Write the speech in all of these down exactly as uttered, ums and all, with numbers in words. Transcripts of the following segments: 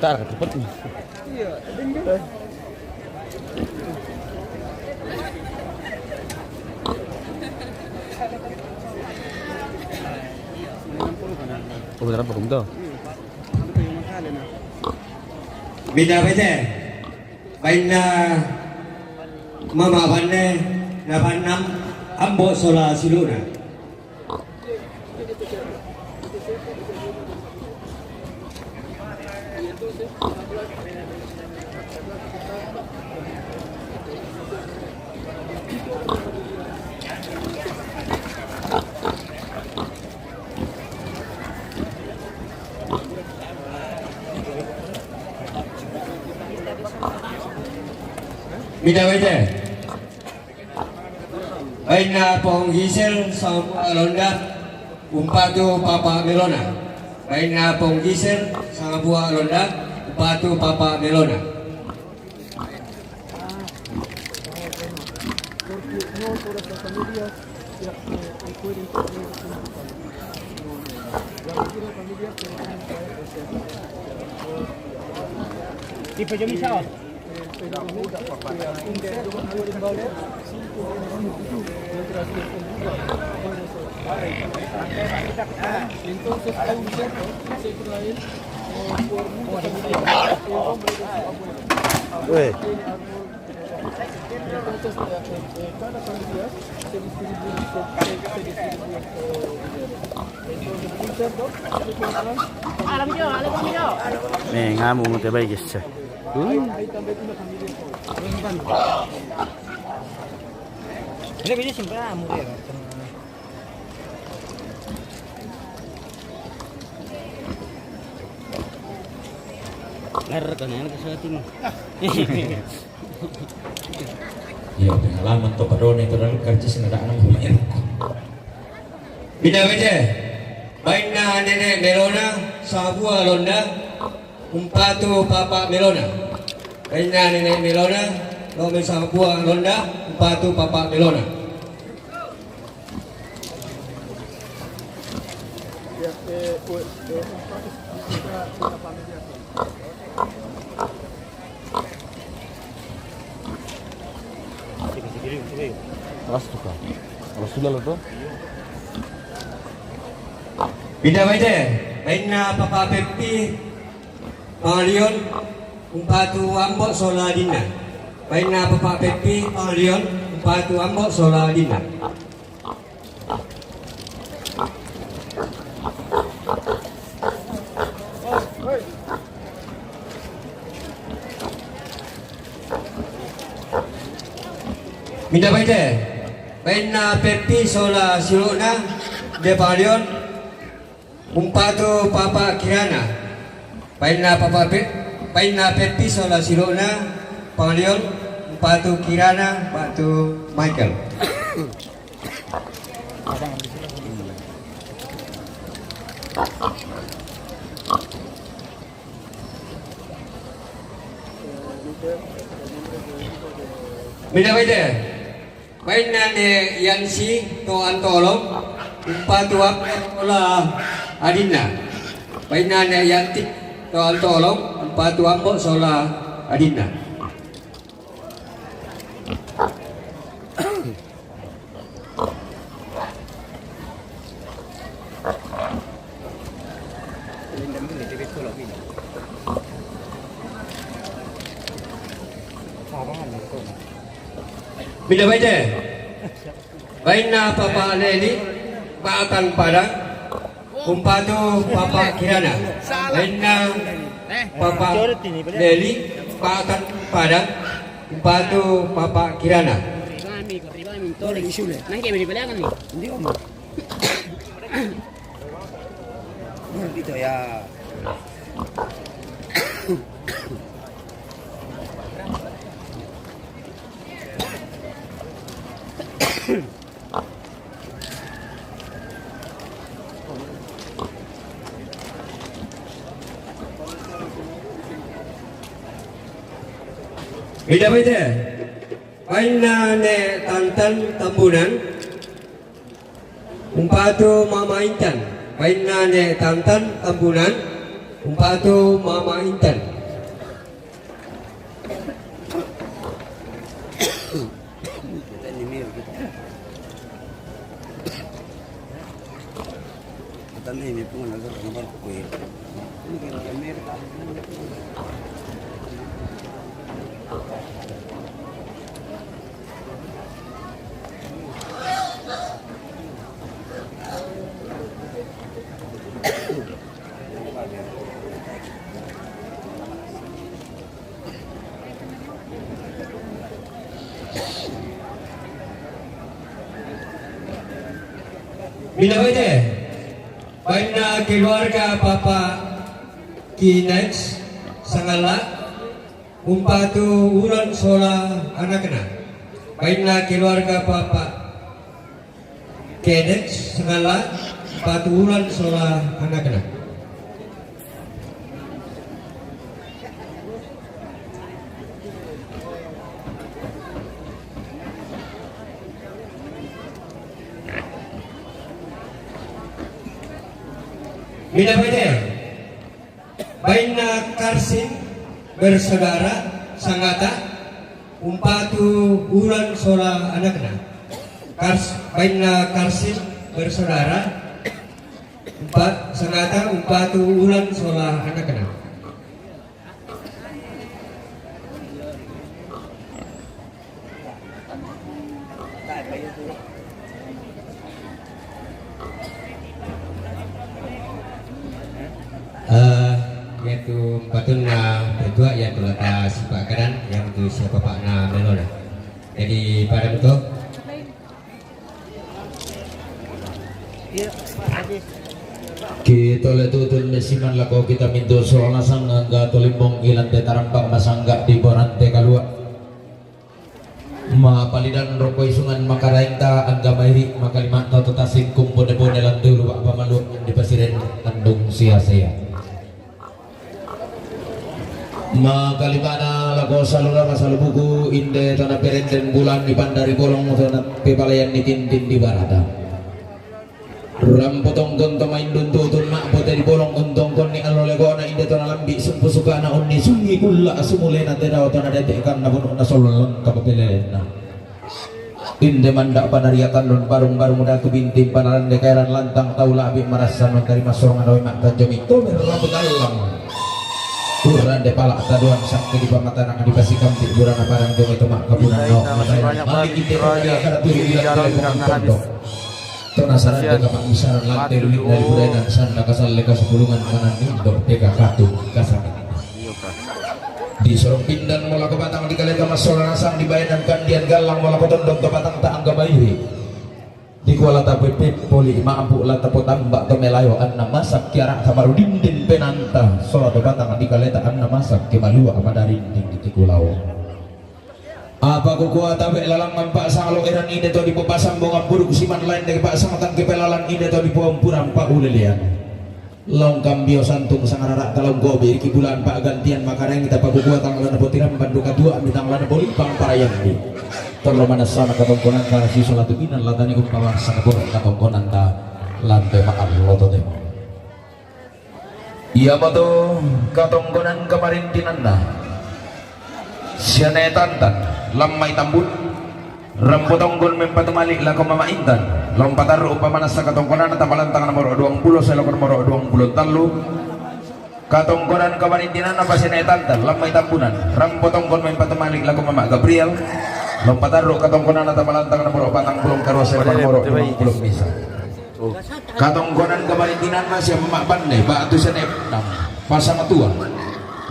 Tar, cepet nih. Oh, bener apa, Kumto? Bida bete. Bainna mama banne, na bannam ambo sola siluna. Mida bete. Bainna Pong Gisel sangapua londa, umpatu papa melona. Bainna Pong Gisel sangapua londa, umpatu papa melona. Tipo, yo me echaba. Nih, ngamu mau coba guys. Ini bisa simpan murah ya. Lar kan yang ke satu. Iya, pengalaman to padone to dalam kerja sing ada anak pemain. Bida bete. Bainna nene melona sangapua londa, umpatu papa melona. Bainna nene melona, lo me sangapua londa, umpatu papa melona. Alas tuh kan. Alas sudah lo tuh. Bida bete. Bainna papa Peppi Pangalion, umpatu ambo sola adinna. Bainna papa Peppi Pangalion, umpatu ambo sola adinna. Mida bete. Bainna Peppi sola siluna de Pangalion, umpatu papa Kirana. Bainna papa Pe-, bainna Peppi sola siluna Pangalion, umpatu Kirana, batu Michael. Mida bete. Bainna ne Yansi to antolong, umpatu ambo sola adinna. Bainna ne Yanti to antolong, umpatu ambo sola adinna. Mida bete. Bainna papa Leli, Baatan Padang, umpatu papa Kirana. Bainna papa Leli, Baatan Padang, umpatu papa Kirana. Nangke beri belakan nih. Dito ya. Mida bete. Bainna ne Tantan Tambunan, umpatu mama Intan. Bainna ne Tantan Tambunan, umpatu mama Intan. Minawete, bainna keluarga Papa Kinex Sangalla, umpatu ulan sola anakna. Bainna keluarga Papa Kinex Sangalla, umpatu ulan sola anakna. Minawete, bainna Karsin bersaudara Sangata, umpatu ulan sola anakna. Kars, bainna Karsin bersaudara, umpa, Sangata, umpatu ulan sola anakna. Eh, yaitu patun na petua, yaitu lata sipa kadan, yaitu siapa pak na melona. Jadi pada betul. Kita le tutun mesiman lako kita mintu sola nasang angga tolimbong ilante tarambak masangga di borante kalua. Mapalidan roko isungan makaraingta angga mairi makalimata to tasing kumpone-pone lante luwak pamaluan di pasiren andung sia-sia. Makalimana lako salura masalubuku inde tona perenden bulan di pandari bolong tona pepalayan di tintin di barata. Rampo tongkon to main duntutun mak pote di bolong untongkon ni alo legona inde tona lambi sumpu sukana unni sungi kulla sumulena tedao tona detek kan na bunuk na solon lengkap pelelenna. Inde mandak panariakan non barung-barung datu bintin panaran dekaeran lantang tau labi marasa non tari masorongan oe mak tanjomi tomer rabu tallang. Kurang de palak taduan sakti di pamatanang di pasikampi burana parang jonge tomak kabunan naok matae malik ite kada turu ilang telepongan tondok. Tona sarande kapak misaran lante lulik dari burainan sanda kasalle kasupulungan kanan nindok teka katu kasakit. Di sorong pindan mola ko batang di kaleta masola nasang di baenan kandian gallang mola ko tondok to batang ta angga mairi. Di kuala tapi poli maampu lata potambak to melayo anna masak kiara kamaru dindin penanta sola to batang di kaleta anna masak kemalua madarinding di tikulao. Apa kukua tabe lalang mampak sangalo eran ide to di popasang bonga buruk siman lain dek pak sangatang kepelalan ide to di pompuran pak ulelean. Laung kambio santung sangarara talaung gobe riki bulan pak gantian makareng kita pakukuatan lana potiram bandu katua mitang lana polipang parayang di. Tolo mana sana katongkonan karasi solatu binan latani umpama sana buruk katongkonan ta lante makan loto temo. Ia mato katongkonan kamarintinanna. Siane tantan lammai tambun. Rampo tonggon mempatu malik lako mama intan. Lompatarru umpamanassa katongkonanna tamalantang nomoro duang pulo seloko nomoro duang pulo tallu. Katongkonan kamarintinanna pasiane tantan lammai tambunan. Rampo tonggon mempatu malik lako mama Gabriel. Lompatarru katongkonanna tamalantang nomoro patang pulo karua seloko nomoro duang pulo misa. Katongkonan kamarintinanna sia mama banne batu siane enam. Pasang tua.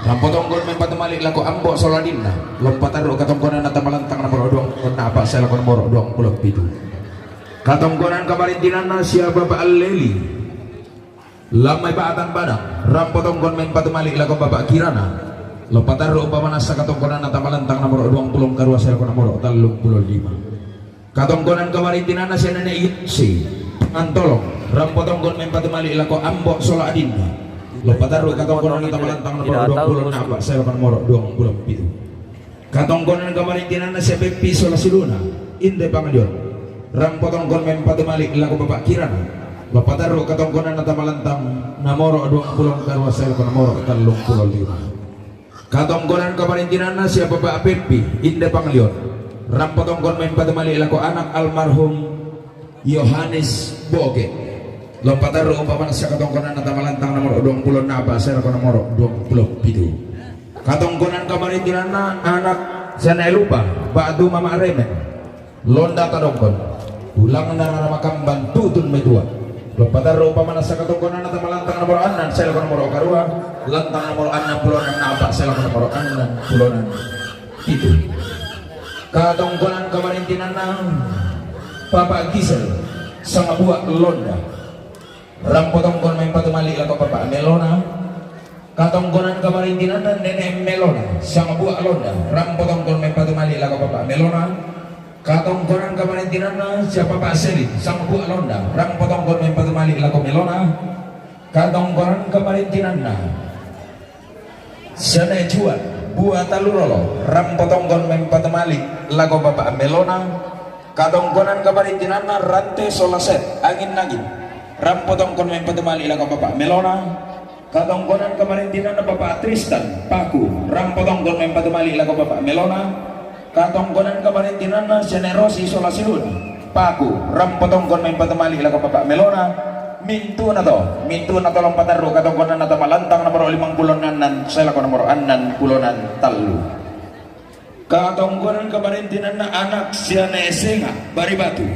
Rampo tonggon mempatu malik lako ambo soladinna. Lompatarru katongkonan na tamalantang nomoro duang konna apa seloko nomoro duang pulo pitu. Katongkonan kamarintinanna sia bapa alleli. Lammai batan badang. Rampo tonggon mempatu malik lako bapa kirana. Lompatarru umpamanassa katongkonan na tamalantang nomoro duang pulo karua seloko nomoro tallung pulo lima. Katongkonan kamarintinanna sia nene isi. Antolong. Rampo tonggon mempatu malik lako ambo sola adinna. Lompatarru katongkonan na tamalantang nomoro duang pulo na apa seloko nomoro duang pulo pitu. Katongkonan kamarintinanna sia peppi sola siluna. Inde pangalion. Rampo tonggon mempatu malik lako bapa kirana. Lompatarru katongkonan na tamalantang nomoro duang pulo karua seloko nomoro tallung pulo lima. Katongkonan kamarintinanna sia bapa peppi inde pangalion. Rampo tonggon mempatu malik lako anak almarhum Yohanes Boge. Lompatarru umpamana sia katongkonanna tama lantang nomoro duang pulo ennang, apa sia lako nomoro duang pulo pitu. Katongkonan kamarintinanna anak siana Elupa, ba'tu Mama Remen. Londa tadongkon. Tulangna Rara Makamban tutun metua. Lompatarru umpamana sia katongkonanna tama lantang nomoro ennang, sia lako nomoro karua, lantang nomoro ennang pulo ennang, apa sia lako nomoro ennang pulo ennang pitu. Katongkonan kamarintinanna Papa Gisel, sangabua Londa. Rampo tongkon maimpatu mali lako Papa Melona. Katongkonan kamarintinanna Nene Melona, sangabua Londa. Rampo tongkon maimpatu mali lako Papa Melona. Katongkonan kamarintinanna sia Papa Selin, sangabua Londa. Rampo tongkon maimpatu mali lako Melona. Katongkonan kamarintinanna Siana Juan, bua tallu rolo, rampo tongkon maimpatu mali lako Papa Melona. Katongkonan kamarintinanna Rante sola Sep, Angin-angin. Rampo tongkon maimpatu mali lako Papa Melona. Katongkonan kamarintinanna Papa Tristan, Paku. Rampo tongkon maimpatu mali lako Papa Melona. Katongkonan kamarintinanna Siana Rosi sola Silun, Paku. Rampo tongkon maimpatu mali lako Papa Melona. Mintuna to, mintuna to lompatarru katongkonanna tama lantang nomoro limang pulo ennang, sia lako nomoro ennang pulo tallu. Katongkonan kamarintinanna anak siana Esenga, Bari Batu.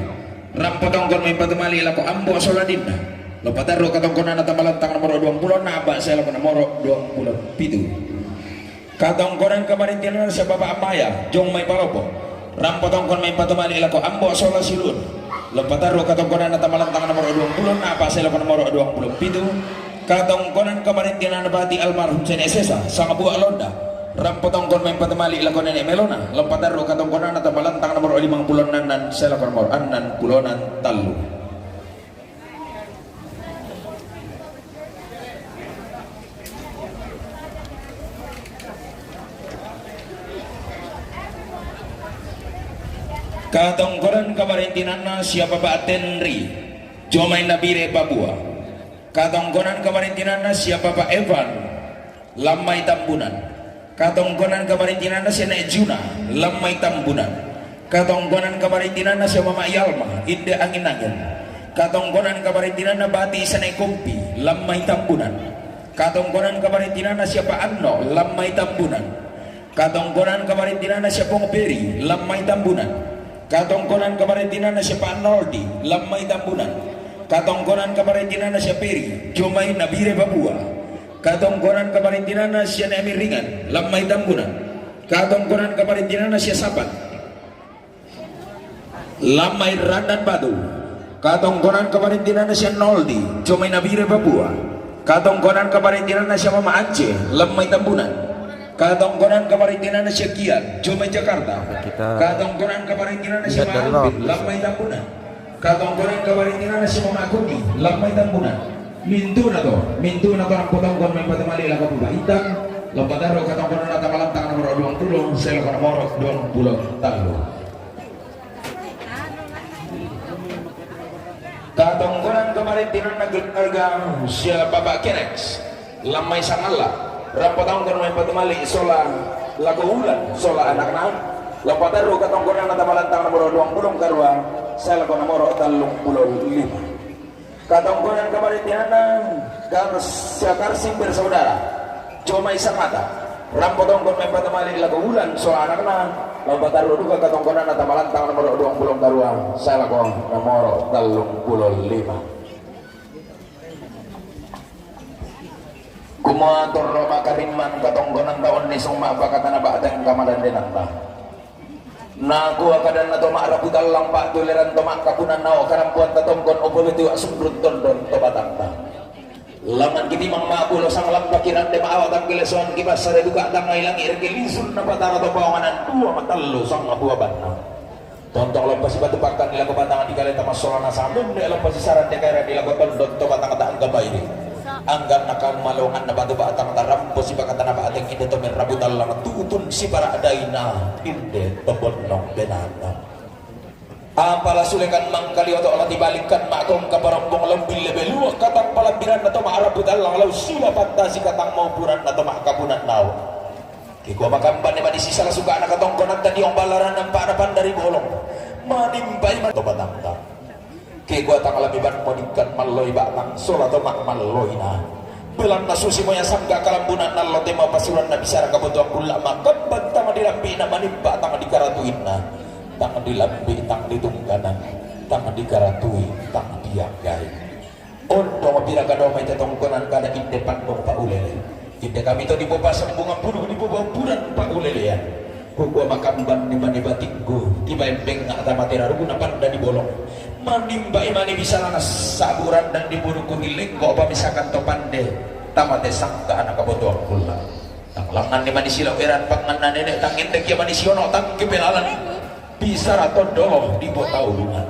Rampo tongkon maimpatu mali lako Ambo sola Dinda. Lompatarru katongkonanna tama lantang nomoro duang pulo ennang, apa sia lako nomoro duang pulo pitu. Katongkonan kamarintinanna sia Papa Amaya, Jong mai Palopo. Rampo tongkon maimpatu mali lako Ambo sola Silun. Lompatarru katongkonanna tama lantang nomoro duang pulo ennang, apa sia lako nomoro duang pulo pitu. Katongkonan kamarintinanna Bati almarhum Siana Sesa, sangabua Londa. Rampo tongkon maimpatu mali lako Nene Melona. Lompatarru katongkonanna tama lantang nomoro limang pulo ennang, sia lako nomoro ennang pulo tallu. Katongkonan kamarintinanna sia Papa Tenri, Jomai Nabire Papua. Katongkonan kamarintinanna sia Papa Evan, Lammai Tambunan. Katongkonan kamarintinanna sia Nek Juna, Lammai Tambunan. Katongkonan kamarintinanna sia Mama Yalma, Inde Angin-angin. Katongkonan kamarintinanna Bati sia Nek Kompi, Lammai Tambunan. Katongkonan kamarintinanna sia Pa Anno, Lammai Tambunan. Katongkonan kamarintinanna sia Pong Peri, Lammai Tambunan. Katongkonan kamarintinanna sia Pa Noldi, Lammai Tambunan. Katongkonan kamarintinanna sia Peri, Jomai Nabire Papua. Katongkonan kamarintinanna sia Nek Miringan, Lammai Tambunan. Katongkonan kamarintinanna sia Sapan, Lammai Randan Batu. Katongkonan kamarintinanna sia Noldi, Jomai Nabire Papua. Katongkonan kamarintinanna sia Mama Ance, Lammai Tambunan. Katongkonan kamarintinanna sia Kian, Jomai Jakarta. Kita Katongkonan kamarintinanna sia Mama Alvin, Lammai Tambunan. Katongkonan kamarintinanna sia Mama Kuni, Lammai Tambunan. Mintuna to, mintuna to rampo tongkon maimpatu mali lako Papa Intan. Lompatarru katongkonanna tama lantang nomoro duang pulo, sia lako nomoro duang pulo tallu. Katongkonan kamarintinanna keluarga sia Papa Kenex, Lammai Sangalla. Rampo tongkon maimpatu mali sola lako Ulan sola anakna. Lompatarru katongkonanna tama lantang nomoro duang pulo karua, sia lako nomoro tallung pulo lima. Katongkonan kamarintinanna Kar-, sia Karsing bersaudara, Jomai Samata. Rampo tongkon maimpatu mali lako Ulan sola anakna. Lompatarru duka katongkonanna tama lantang nomoro duang pulo karua, sia lako nomoro tallung pulo lima. Kumua torro makarimman katongkonanta onni summa pakatana ba'teng kamadandenanta. Nakua kadanna to ma'rapu tallang pa'tuleran to ma'kapunan nao karampoanta tongkon, opo betu a'sundrun tondon to batangta. Langngan ki timang ma'bulo sanglampa ki rande ma'awa tanggele soan ki passare duka tangngai langi reke lisun na patara to paonganan dua matellu sanga buabanna. Tontong lompa sipatu pakkan di lako batang di kaleta massolana samung de lompa sisarang de kaira di lako tondon to batang ta angga bairi. Angganna kammalonganna batu batang ta rampo sipakatana ba'teng inde to merrabu tallang tutun sipara daina inde to bonnong benana. Apala sulekan mangkalio to lati balikkan ma'kongka parombong lombin lebe luak katang palambiranna to ma'rabu tallang lau sila pattasi katang maupuranna to ma'kapunan nau. Kikua makambanne mani sisala suka'na katongkonanta diong balaran ampa'na pandari bolong. Manimpai man to batangta. Ke kua tang lami ban modingkan malloi batang sola to ma-, malloina. Belanna susimo ia sangga kalambunan allo te ma pasuranna bisara kabutuhan kulla makemban tang dilambi'na manimba tang dikaratuinna. Tang dilambi tang ditungganan, tang dikaratui tang dianggai. Ondong pira kadao mai te tongkonan kada inde pandong paulele. Inde kami to dipopa sambungan puduk dipopa umpuran paulelean. Kukua makamban ni mani batikku, tiba embeng ngata mate raruna panda di bolong. Manimba imani bisalana saburan dan di pudukku dilengko apa misalkan to pande. Tamate sangka anak kabotoan kulla. Tang langan ni mani silau eran panganna nenek tang endek ia mani siono tang kepelalan. Bisara tondolo di bota ulungan.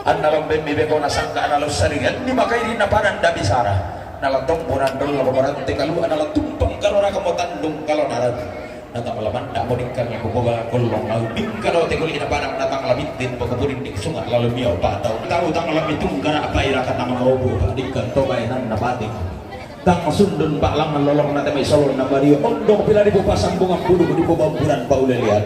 Anna lombemmi bekona sangka ana lo sarigan di makairina padan da bisara. Nala tombonan dolla pemerante kalua nala tumpang kalona kamo tandung kalonaran. Natang lamanda modingkan yang kukoba kolong nau bingkalo tegoli na padang natang labintin pokopudin di sunga lalu miau patau. Tau tang lami tungkara apa ira katang mau bu dingkan toba enan na batik. Tang sundun pa langan lolong na temai solon na bario ondong pila di pupa sambungan puduk di pupa umpuran pa ulelean.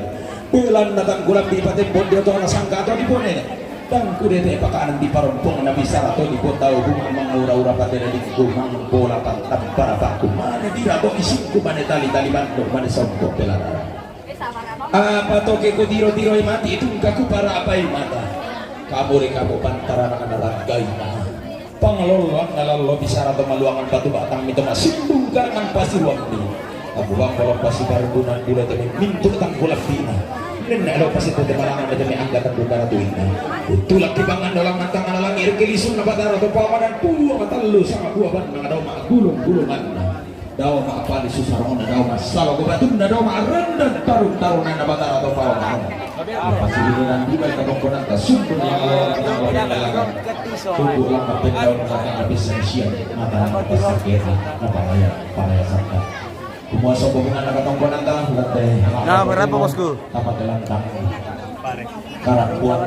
Bulan na tang kulambi pa tembon di oto na sangka atau di pone. Tang kudete pakanan di parompong na bisara to di potau bunga mangura-ura pa tele di kumang bola pa tampara pa kumane di rabo isingku mane tali-tali bandung mane sompok pelatara. Apa toke ku tiro-tiro mati tungka ku para apa mata. Kamu re kamu pantara na ranggai na. Pangloloan na lalo bisara to maluangan batu batang mito masimbung karangan pasi ruang ni. Aku bang kalau pasi baru gunan gula temi mintu tang gula pina. Nenne alo pasi to temalangan temi angga tang gula ratu ina. Tulak kibangan dolang mantang ala langir kelisun na batara to pawanan puluh mata lu sama gua ban na dau ma gulung gulungan. Dao ma pali susarona dao ma salo ko batunna dao ma rendan tarung-tarunanna batara to pawa. Apa silinan dua ka bongkonanta sundun yang lawan yang lawan yang lawan. Tubuh lama pendaun kata habis sensian mata pasakena na pamaya pamaya santa. Kumua sopo bunga na katongkonanta lante. Nah, berapa, Bosku? Tamat lantang. Karak kuat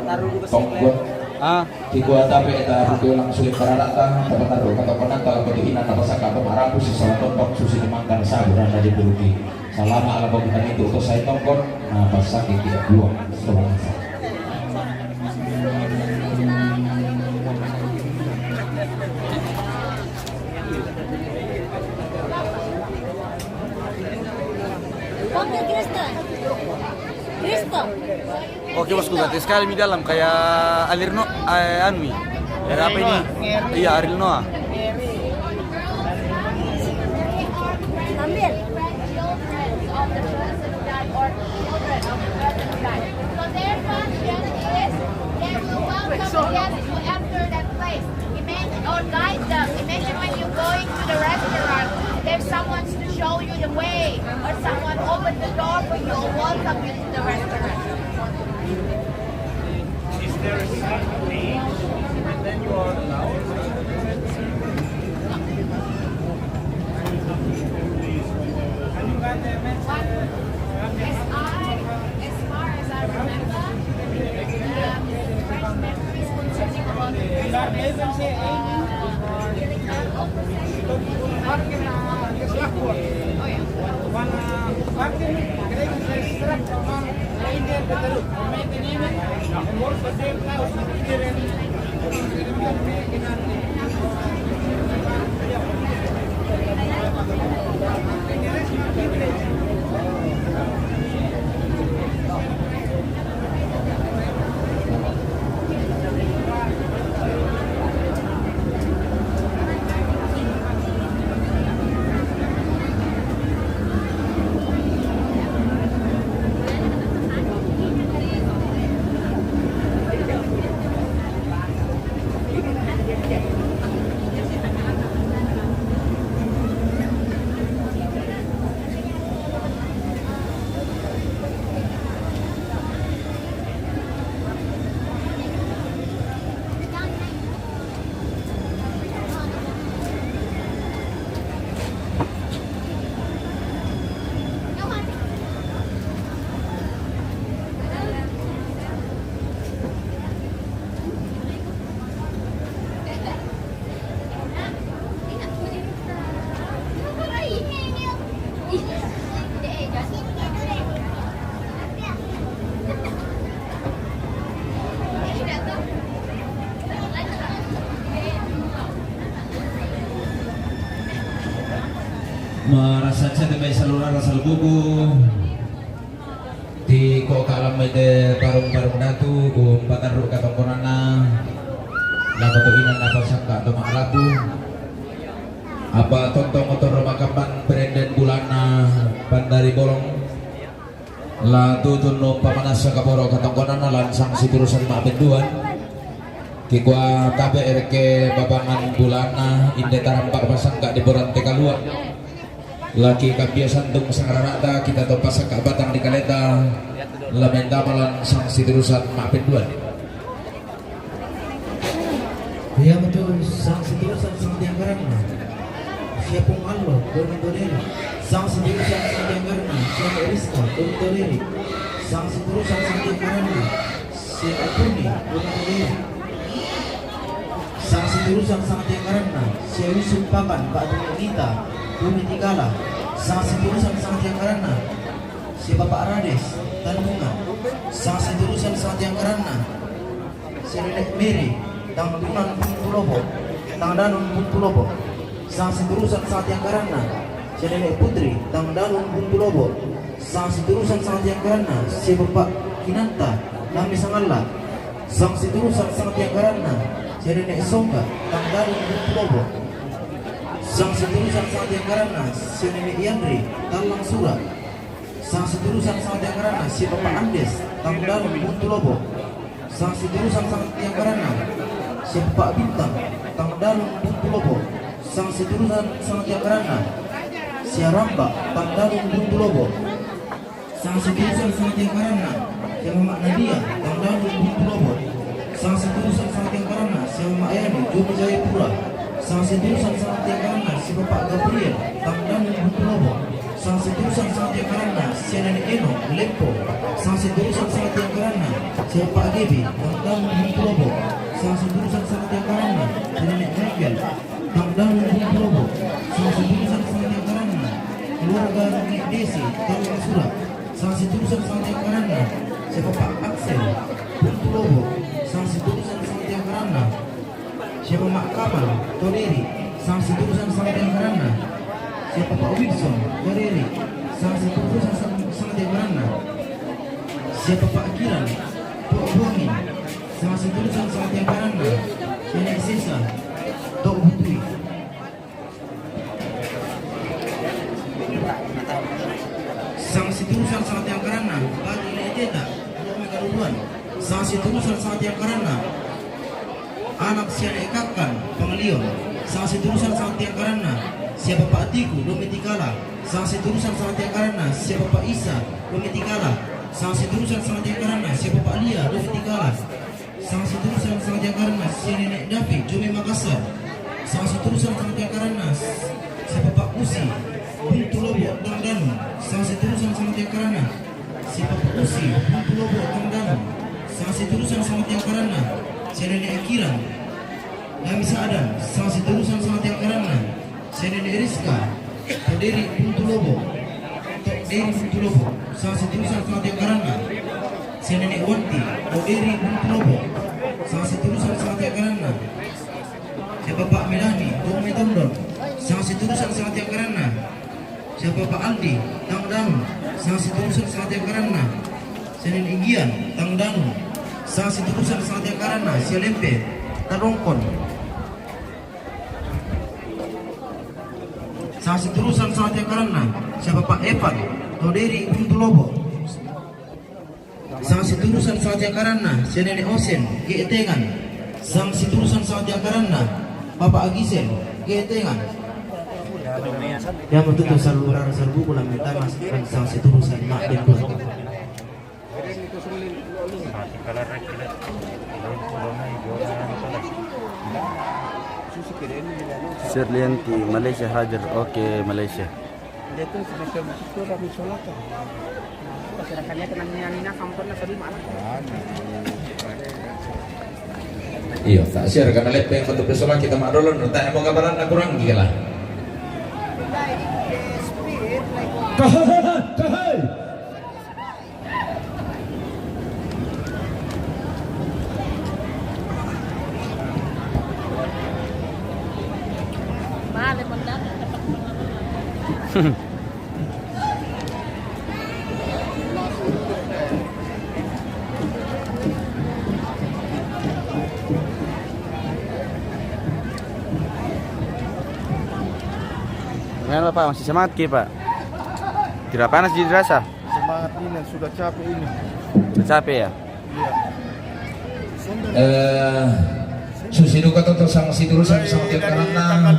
tongkot. Ah. Kikua tape eta ruku lang sulit pararata, tapatarru katokonanta lako tu ina napasaka to marapu sisala tontong susi tumangkan sabu randa di puluki. Salama ala bagi tani tu to sai tongkot, napasaki tidak buang. Salama. Panggil Kristen. Kristen. Oke, Bosku, ganti sekali mi dalam kayak Alir No, eh, anu mi. Ada apa ini? Iya, Ariel Noah. Ambil. Grandchildren of the person of God or children of the brethren of God. So their function is they will welcome the guests who enter that place. Imagine, or guide them. Imagine when you're going to the restaurant, there's someone to show you the way, or someone open the door for you or welcome you to the restaurant. Is there a certain age when then you are allowed? As I, as far as I remember, um, fresh memories concerning about the Christmas, uh, Oh, yeah. Marasa cati mai salurara salbubu ti ko kalam mai te parung-parung datu, um, patarru katongkonana la katuinan apa sangka to ma'rabu. Apa tontong otor makamban perenden bulana pandari bolong. La tutun no pamanasa kaporo katongkonana lansang siturusan ma'penduan. Kikua tabe erke babangan bulana inde taramba pasangka di borante kalua. Laki kabiasan tung sangrarata kita to pasangka batang di kaleta. La mendamalan sang siturusan ma'penduan. Iya betul, sang siturusan sang tiang karanna. Sia Pung Allo, Domi Toderi. Sang siturusan sang tiang karanna, sia Nek Rizka, Domi Toderi. Sang siturusan sang tiang karanna, sia Apuni, Domi Toderi. Sang siturusan sang tiang karanna, sia Yusuf Papan, Pak Domi Nita, Domi Tikala. Sang siturusan sang tiang karanna, sia Bapak Rades, Tanbungan. Sang siturusan sang tiang karanna, sia Nenek Mary, Tangdanun Buntu Lobo, Tangdanun Buntu Lobo. Sang siturusan sang tiang karanna, sia Nenek Putri, Tangdanun Buntu Lobo. Sang siturusan sang tiang karanna, sia Bapak Kinanta, Nami Sangalla. Sang siturusan sang tiang karanna, sia Nenek Songga, Tangdanun Buntu Lobo. Sang siturusan sang tiang karanna, sia Nenek Yandri, Tallang Sura. Sang siturusan sang tiang karanna, sia Bapak Andes, Tangdanun Buntu Lobo. Sang siturusan sang tiang karanna, sia Bapak Bintang, Tangdanun Buntu Lobo. Sang siturusan sang tiang karanna, sia Ramba, Tangdanun Buntu Lobo. Sang siturusan sang tiang karanna, sia Mama Nadia, Tangdanun Buntu Lobo. Sang siturusan sang tiang karanna, sia Mama Yani, Domi Jayapura. Sang siturusan sang tiang karanna, sia Bapak Gabriel, Tangdanun Buntu Lobo. Sang siturusan sang tiang karanna, sia Nenek Eno, Lempo. Sang siturusan sang tiang karanna, sia Bapak Gebi, Tangdanun Buntu Lobo. Sang siturusan sang tiang karanna, sia Nenek Michael, Tangdanun Buntu Lobo. Sang siturusan sang tiang karanna, keluarga Nenek Desi, Tallang Sura. Sang siturusan sang tiang karanna, sia Bapak Axel, Buntu Lobo. Sang siturusan sang tiang karanna, sia Bapak Kamal, Toderi. Sang siturusan sang tiang karanna, sia Bapak Wilson, Toderi. Sang siturusan sang, sang tiang karanna, sia Bapak Kiran, Tok Buangin. Sang siturusan sang tiang karanna, sia Nenek Sesa, Tok Butui. Sang siturusan sang tiang karanna, bagi Nenek Teta, Domi Kaduduan. Sang siturusan sang tiang karanna, anak sia Nenek Kakan, Pangalion. Sang siturusan sang tiang karanna, sia Bapak Tiku, Domi Tikala. Sang siturusan sang tiang karanna, sia Bapak Isa, Domi Tikala. Sang siturusan sang tiang karanna, sia Bapak Lia, Domi Tikala. Sang siturusan sang tiang karanna, sia Nenek Dapi, Domi Makassar. Sang siturusan sang tiang karanna, sia Bapak Usi, Buntu Lobo, Tangdanun. Sang siturusan sang tiang karanna, sia Bapak Usi, Buntu Lobo, Tangdanun. Sang siturusan sang tiang karanna, sia Nenek Kiran, Nami Sa'adan. Sang siturusan sang tiang karanna, sia Nenek Rizka, Toderi Buntu Lobo, Toderi Buntu Lobo. Sang siturusan sang tiang karanna, sia Nenek Wanti, Toderi Buntu Lobo. Sang siturusan sang tiang karanna, sia Bapak Melani, Domi Tondon. Sang siturusan sang tiang karanna, sia Bapak Aldi, Tangdanun. Sang siturusan sang tiang karanna, sia Nenek Inggian, Tangdanun. Sang siturusan sang tiang karanna, sia Lempe, Tarongkon. Sang siturusan sang tiang karanna, sia Bapak Evan, Toderi Buntu Lobo. Sang siturusan sang tiang karanna, sia Nenek Osen, Ge'etengan. Sang siturusan sang tiang karanna, Bapak Agisen, Ge'etengan. Ya, betul tu, salurara salbubu la mentamas, sang siturusan ma'penduan. Sirlianti, Malaysia hadir. Oke, Malaysia. Iyo, tak share karena lepeng untuk pesola kita mak dolon, tak mau gambaran kurang gila. Kahai, kahai. Gimana, Pak? Masih semangat ki, Pak? Tidak panas di dirasa? Semangat ini, sudah capek ini. Sudah capek ya? Iya. Eh, susi duka toto sang situru sang sang tiap karena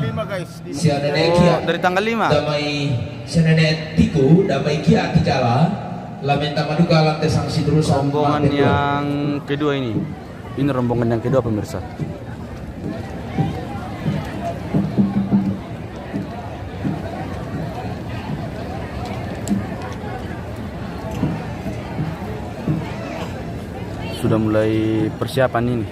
si anene kia. Oh, dari tanggal lima. Damai si anene tiku, damai kia tikala. Lamenta maduka lante sang situru sang rombongan yang kedua ini. Ini rombongan yang kedua, pemirsa. Sudah mulai persiapan ini.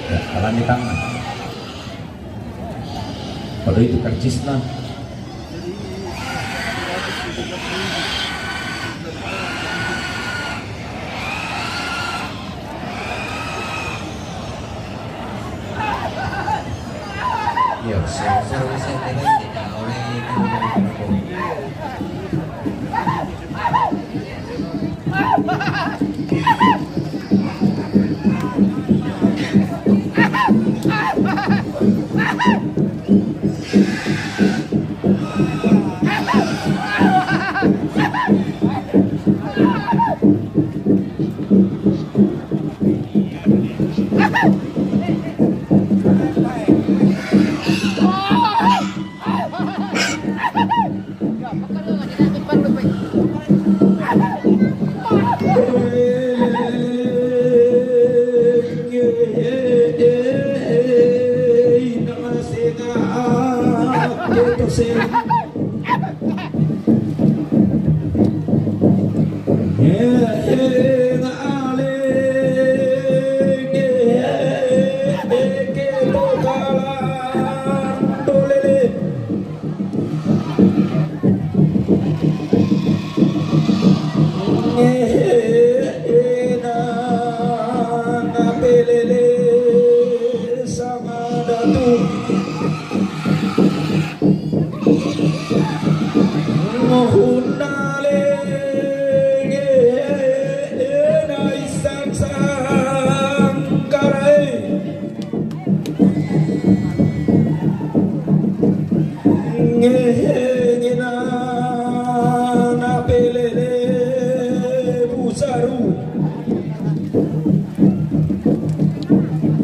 Ya, kalan di tangan. Pada itu karcisna. Iya, saya, saya, saya, saya, saya, oleh itu. Ngehengena na pelele busaru.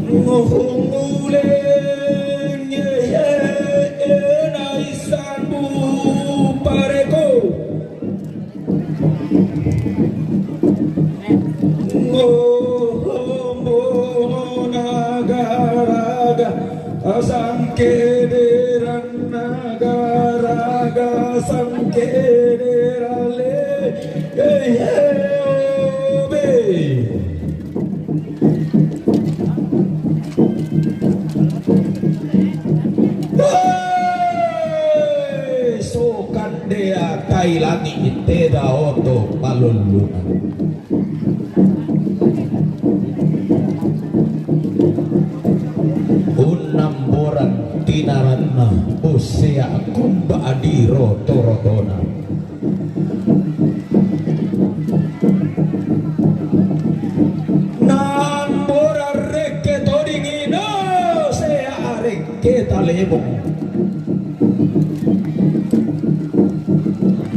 Ngohongule ngehengena isan bu pareko. Ngomong nagaraga sangkederan nagaraga sangkederale. Hey, hey, oh, be. Lulungan. Unnamboran tinaranna, ussea kumba adiro torotona. Namboran rekke todingi, no sea rekke talebong.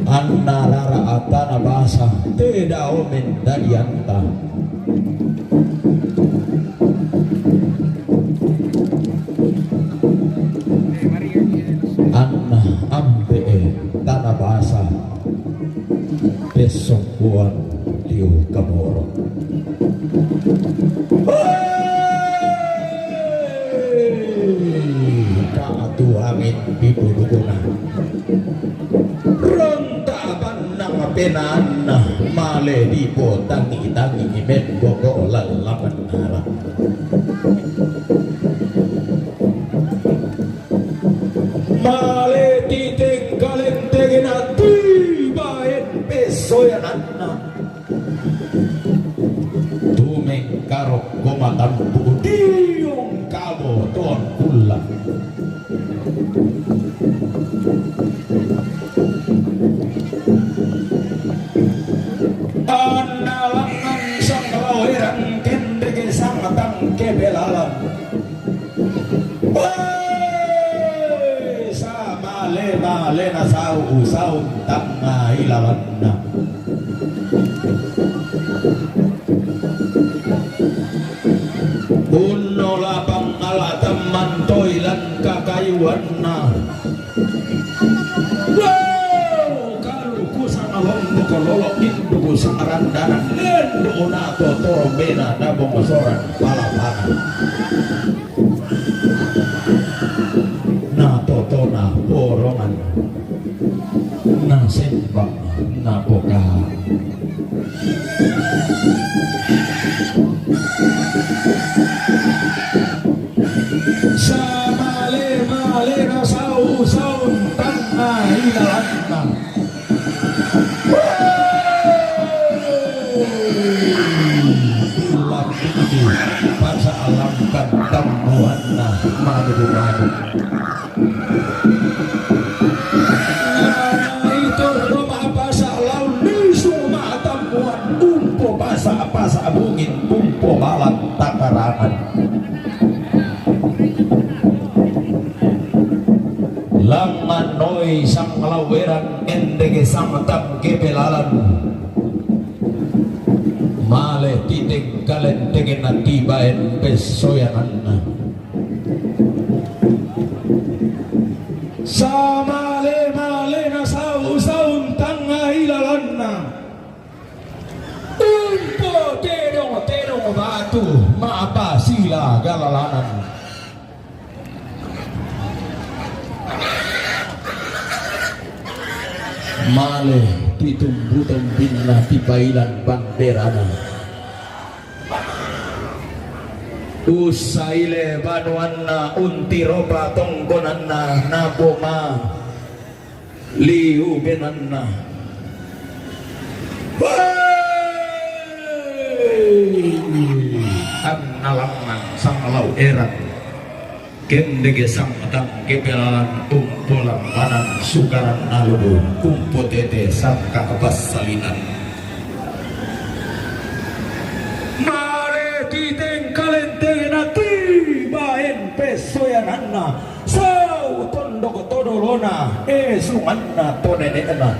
Anna rara atana basa, te dao mendadianta. Anna ambe'e tana basa, pessompoan liu kamoro. Hei! Katuangin pipudukuna. Ronta bannang penaanna, male dipotangi-tangi memboko lallapan ara. Male titeng kalentengena tibaen pessoyananna. Tumengkarokko matampu diong kabo toang kulla. Annalangngan sang laoerang kendreke sang tangke belalan. Woi, samale-malena sau-sau tangngai lalanna. Unno lapang ala temmantoi lan kakayuanna. Wow, kaluku sang lomboko lolo induku sang randanan, lendu na totoro bena na bongosoran palapangan. Na totona borongan, na sembang na poka. Samale-malena sau-sau tangngai lalanna. Lampu pasa alamkan tammuanna madu-madu. Itu rumah pasa laun lisung matammuan umpo pasa-pasa bungin umpo balang takarangan. Langngan noi sang laoerang endeke sang tangke belalan. Male titeng kalentengena tibaen pessoyananna. Samale-malena sau-sau tangngai lalanna. Umpo tedong-tedong batu ma'pasila galalanan. Male titumbu-tumbinna tipailan banderana. Ussaile banuanna, untiropa tongkonanna, napoma liu benanna. Hei! Annalangngan sang laoerang. Kendeke sang tangke belalan umpo lammanan sukaran nalubu umpo tete sangka bassalinan. Male titeng kalentengena tibaen pessoyananna sau tondok todolona esunganna to nene'na.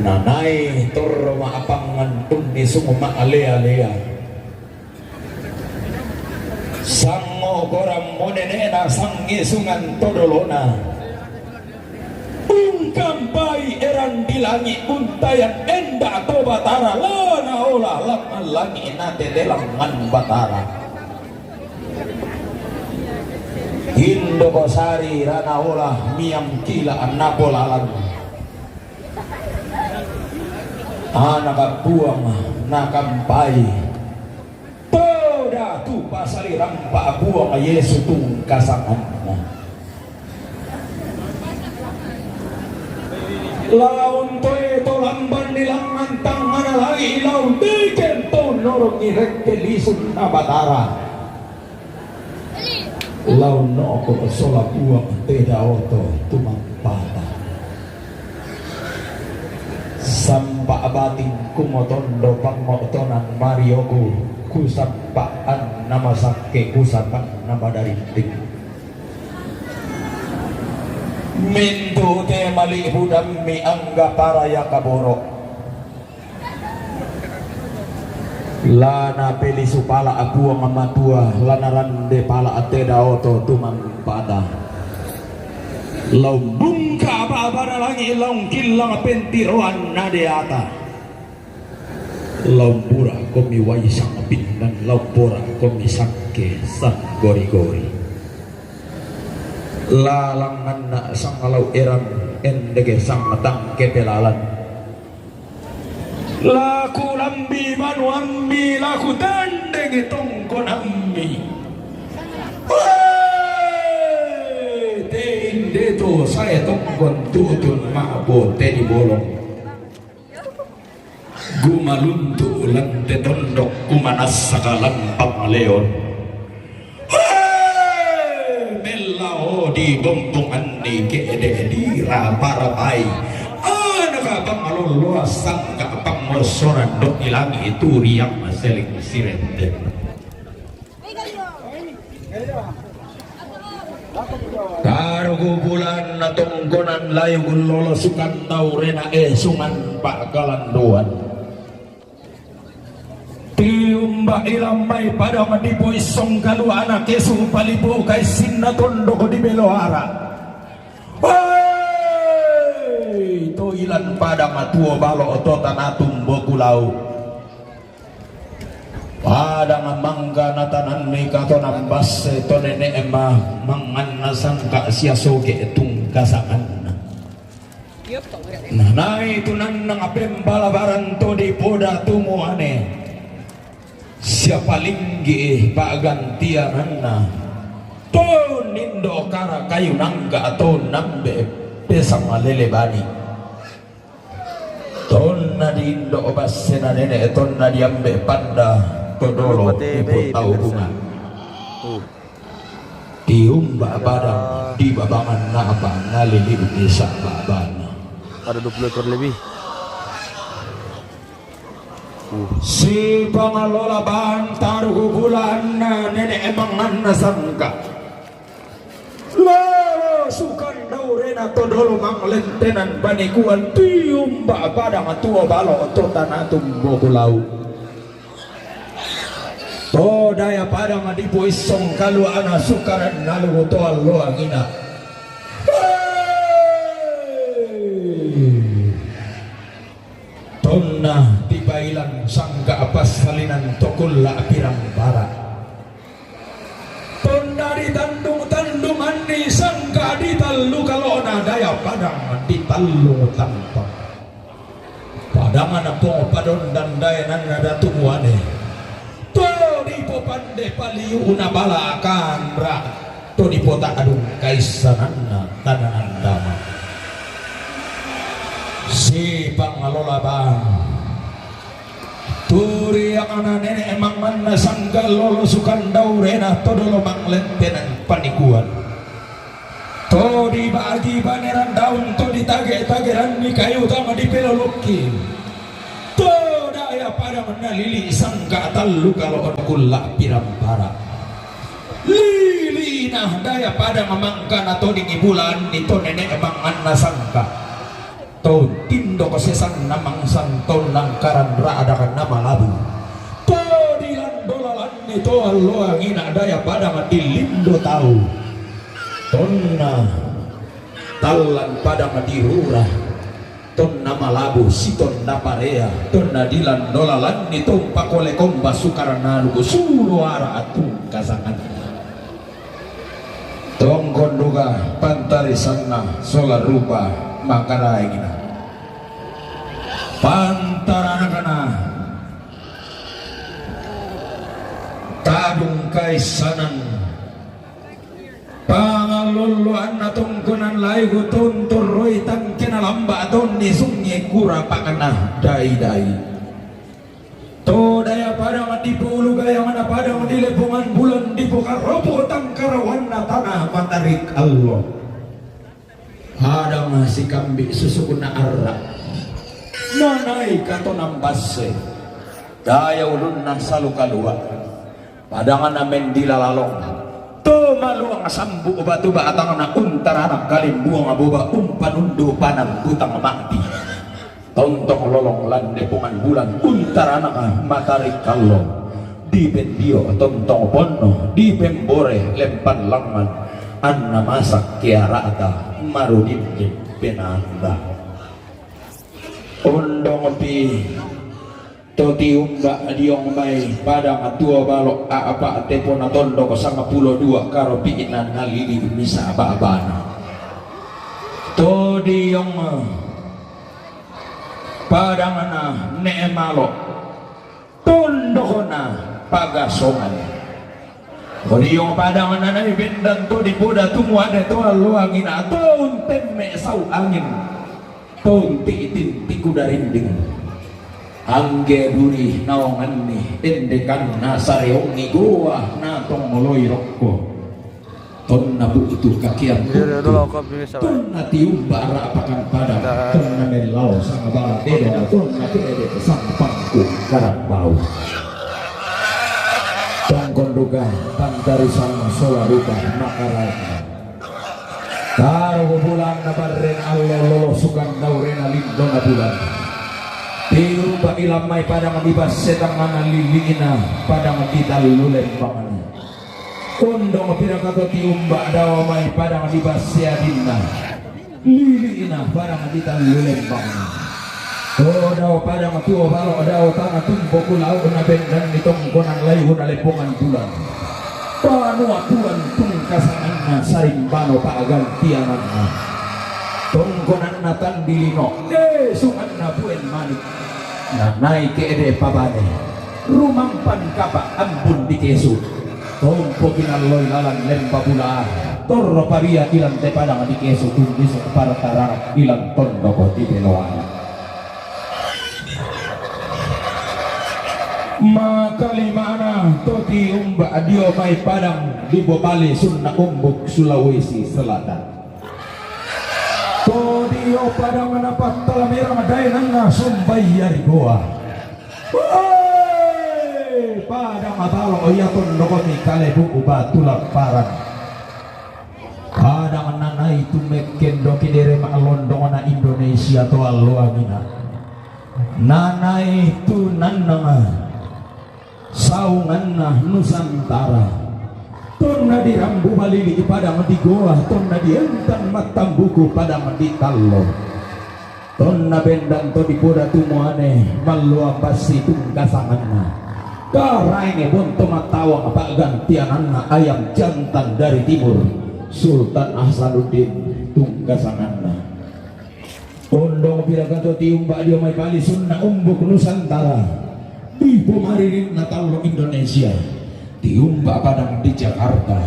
Nanai torro ma'pangngan unnisung ma'lea-lea. Sangngo korammo nene'na sangngesungan todolona. Ungkampai erang di langi' untayan enda' to Batara, la naola langngan langi' natete langngan Batara. Indoko sari ranaola miamkila' napolalan. Anak buang nakampai. Toda tu pasali rampa buang Yesu tungkasanganna. Laon toe to lamban ni langngan tangngana langi' lao deken to norong i rekke lisunna Batara. Lao no'ko sola Puang te daoto tumampata. Sampa' batin kumotondo pangngo'tonan marioku, kusampa'anna masakke, kusampa'anna madarinding. Mintu' te mali'bu dammi angga paraya kaboro'. La napelisu pala' Puang Matua, la narande pala' te daoto tumampata. Lao bungka' ba'bana langi', lao killang pentiroanna deata. Lao bura'komi wai sang pindan, lao bura'komi sakke sang gori-gori. La langnganna sang lao erang, endeke sang tangke pelalan. La kulambi banuammi, la kutandengi tongkonammi. Wee! Te inde to sae tongkon tutun ma'bo te dibolong. Gumaluntu' lan te tondok, kumanassa kalampang leon. Hee! Mellao dibombonganni ke'de' dirapa-rapai. Anaka pangalolloa sangka' pangngossoran do' ilangi turiang selling sirente. Taruku bulanna tongkonan layu gullolo sukandaurena esungan pa'kalanduan. Tiumba' ilammai padang dipoissong kaluana kesu palipu kaissinna tondok di beloara. Hei! To ilan padang tuo balo' to tanatumbo kulau. Padang mangga natananni katonan basse to nene' ma-, manganna sangka' sia soge' tungkasanganna. Nanai tu nannang pembalabaran to dipoda tumuane. Sia palinggi pa'gantiananna. To nindo kara kayu nangga to nambe pesang lele bani. Tonna diindo' bassena nene', tonna diambe' panda to dolo ipotau bunga. Tiumba' padang di babangan napa ngaliliu desa babana. Ada dua puluh ekor lebih. Sipangalola bantaru kukulanna nene' manganna sangka. Lolo sukandaurena to dolo manglentenan panikuan tiumba' padang tuo balo' to tanatumbo kulau. To daya padang dipoissong kaluana sukaran nalu to alloangina. Hei! Tonna tipailang sangka' passalinan to kulla' pirang bara'. Tonna ditandung-tandunganni sangka' ditallu kalo'na daya padang ditallung tampa. Padangna pong padondan dayananna datu muane. To dipopande paliu'na bala kanra. To dipota'dung kaissananna tana nandama. Sipangalola bang. Turiangna nene' manganna sangga lolo sukandaurena to dolo manglentenan panikuan. To dibagi baneran daun to ditage-tageranni kayu tama dipelolokki. To daya padang nalili sangka' tallu kalo'na kulla' pirampara. Lili'na daya padang mangkana todingi bulanni to nene' manganna sangka'. To tindoko sesanna mangsan to nangkaran ra'daka namalabu. To dilandolalanni to alloangina daya padang dilindo tau. Tonna tallan padang dirura. Tonna malabu sitonda parea, tonna dilandolalanni to pakole komba sukarana lugu suro ara atungkasanganna. Tongkon duka pantarisanna sola rupa makaraengna. Pantaranakana tadung kaissanan. Pangallolloanna tongkonan layu to untorroi tangkena lamba' to sungi kura pakana dai-dai. To daya padang di pulu gayang na padang di lepongan bulan di pokaropo tangkarawan na tanah matarik Allah. Padang si kambi susukuna arra. Nanai kato nambase. Daya ulun na salu kalua. Padang na mendila lalong. To maluang sambu batu batang na untara na kalimbuang boba umpanundu panang butang mati. Tontong lolong lande pungan bulan untara na matarik kallo. Di pendio tontong ponno di pembore lempan langan. Anna masak kiarata marudin penanda. Undong pi Toti umba diong mai padang tuo balo apa tepo na tondok sanga pulo dua karo piinan nalili misa babana. To diong padang na ne malo tondok na pagasongan. Odiong padang na nai bendan to di poda tumuade to aluangin ato untemme sau angin. Tonti tintiku darinding. Angge duri naongan ni endekan na sareongi goa na tongoloi rokko. Tonna butu kakian butu. Tonna tiumba rapakan padang. Tonna mellau sanga bala dedo. Tonna kede sang pangku karambau. Tongkon duka pantari sama sola duka makaraina. Taro bulan na barren allo lolo sukan daurena lindo na bulan. Tiumba ilamai padang di basse tangana liliina padang di tallu lembangna. Undong pira kato tiumba dawa mai padang di basse adinna. Liliina padang di tallu lembangna. To dao padang tuo balo dao tana tumbo kulau na bendan di tongkonan layu na lepongan bulan. Panua bulan tungkasananna sarimbano pagantiananna. Tongkonanna tandilino, eh, sunganna buen manik. Na nai kede pabane. Rumampan kapa ambun di kesu. Tompo kinalloi lalan lemba bula. Torro paria ilan te padang di kesu tundis partarang ilan tondoko di beloana. Makalimana toti umba dio mai padang di bobali sunna umbuk Sulawesi Selatan. To dio padang na pattala merang daenanna sumbai yari goa. Woi, padang abalo ia tondoko mi kalebu batu lamparan. Padang nanai tumekken doki dere ma'londongna Indonesia to alloangina. Nanai tu nannanga saunganna Nusantara. Tonna dirambu balili padang di goa, tonna dientan mattambuku padang di tallo. Tonna bendan to dipoda tumuane malloa passi tungkasanganna. Karaenge bonto mattawang pa'gantiananna ayam jantan dari timur, Sultan Hasanuddin tungkasanganna. Ondong pira kato tiumba dio mai pali sunna umbuk Nusantara. Di pomaririnna tallo Indonesia. Tiumba padang di Jakarta.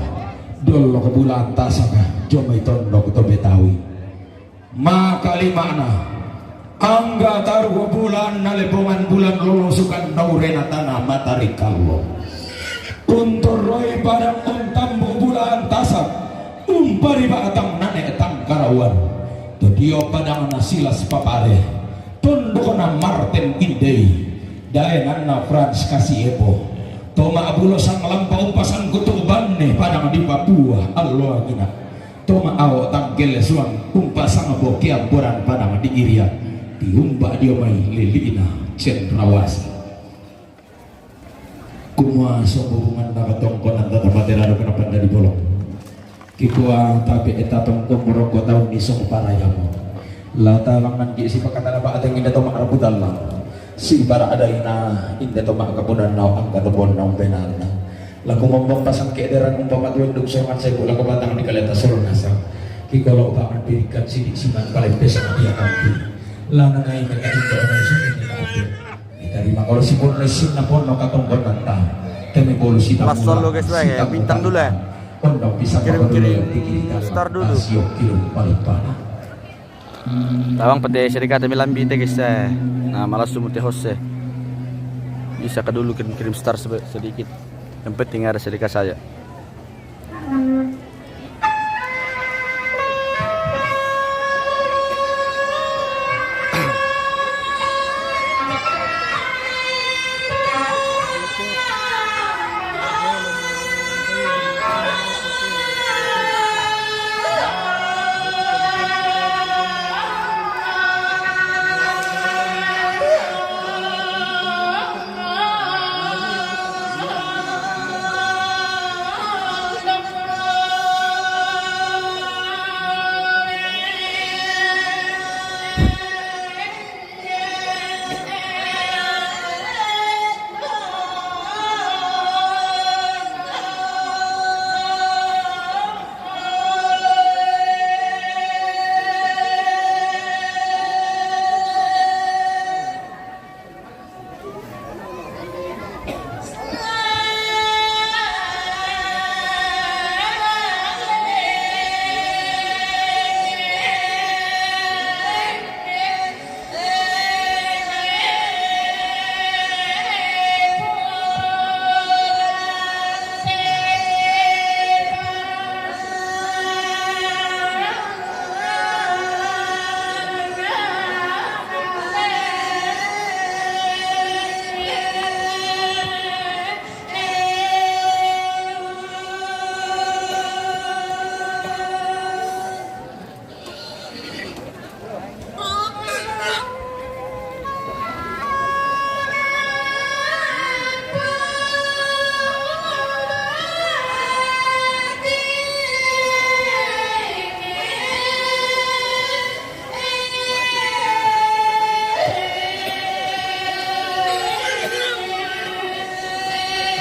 Dollok bulan tasaka jomai tondok to Betawi. Makalimana, angga taruh bulan na lepongan bulan lolosukan daurena tanah matari kallo. Kuntorroi padang untambu bulan tasak, umpari batang nane tangkarauan. Todio padang na silas papare, tondokna Martin Indei, daenanna Frans Kasiepo. Toma bulo sang lampa umpasang kutu banne padang di Papua, alloangina. Toma ao tangkele suang umpasang boke amboran padang di Irian, tiumba dio mai lili'na cendrawasih. Kumua sombo bungan na katongkonan tata matera do kenapa tadi bolong. Kikua tapi eta tongko moroko taun ni song parayamo. Lata langan ki si pakatana ba ateng inda toma arabutan lang. Si bara adaina inda toma kapunan nau angka tebon nau penana. Laku mambang pasang ke'deran umpama tuan duk songan sebu laku batang di kaleta soro nasa. Kikolo upaman pirikan sidik siman paling pesang dia kampi. Lana nai meka inda onai sini ni kampi. Diterima kalau si porno isin na porno katong porno ta. Kami bolu si tamu. Mas solo guys, bang, ya. Bintang dulu ya. Pondok pisang. Kirim-kirim star dulu. Asio kirim paling panas. Tawang pete sedekah temi lambi te, guys, eh. Nah, malas sumu te host, eh. Bisa ka dulu kirim-kirim star sebe-, sedikit. Yang penting ada sedekah saja.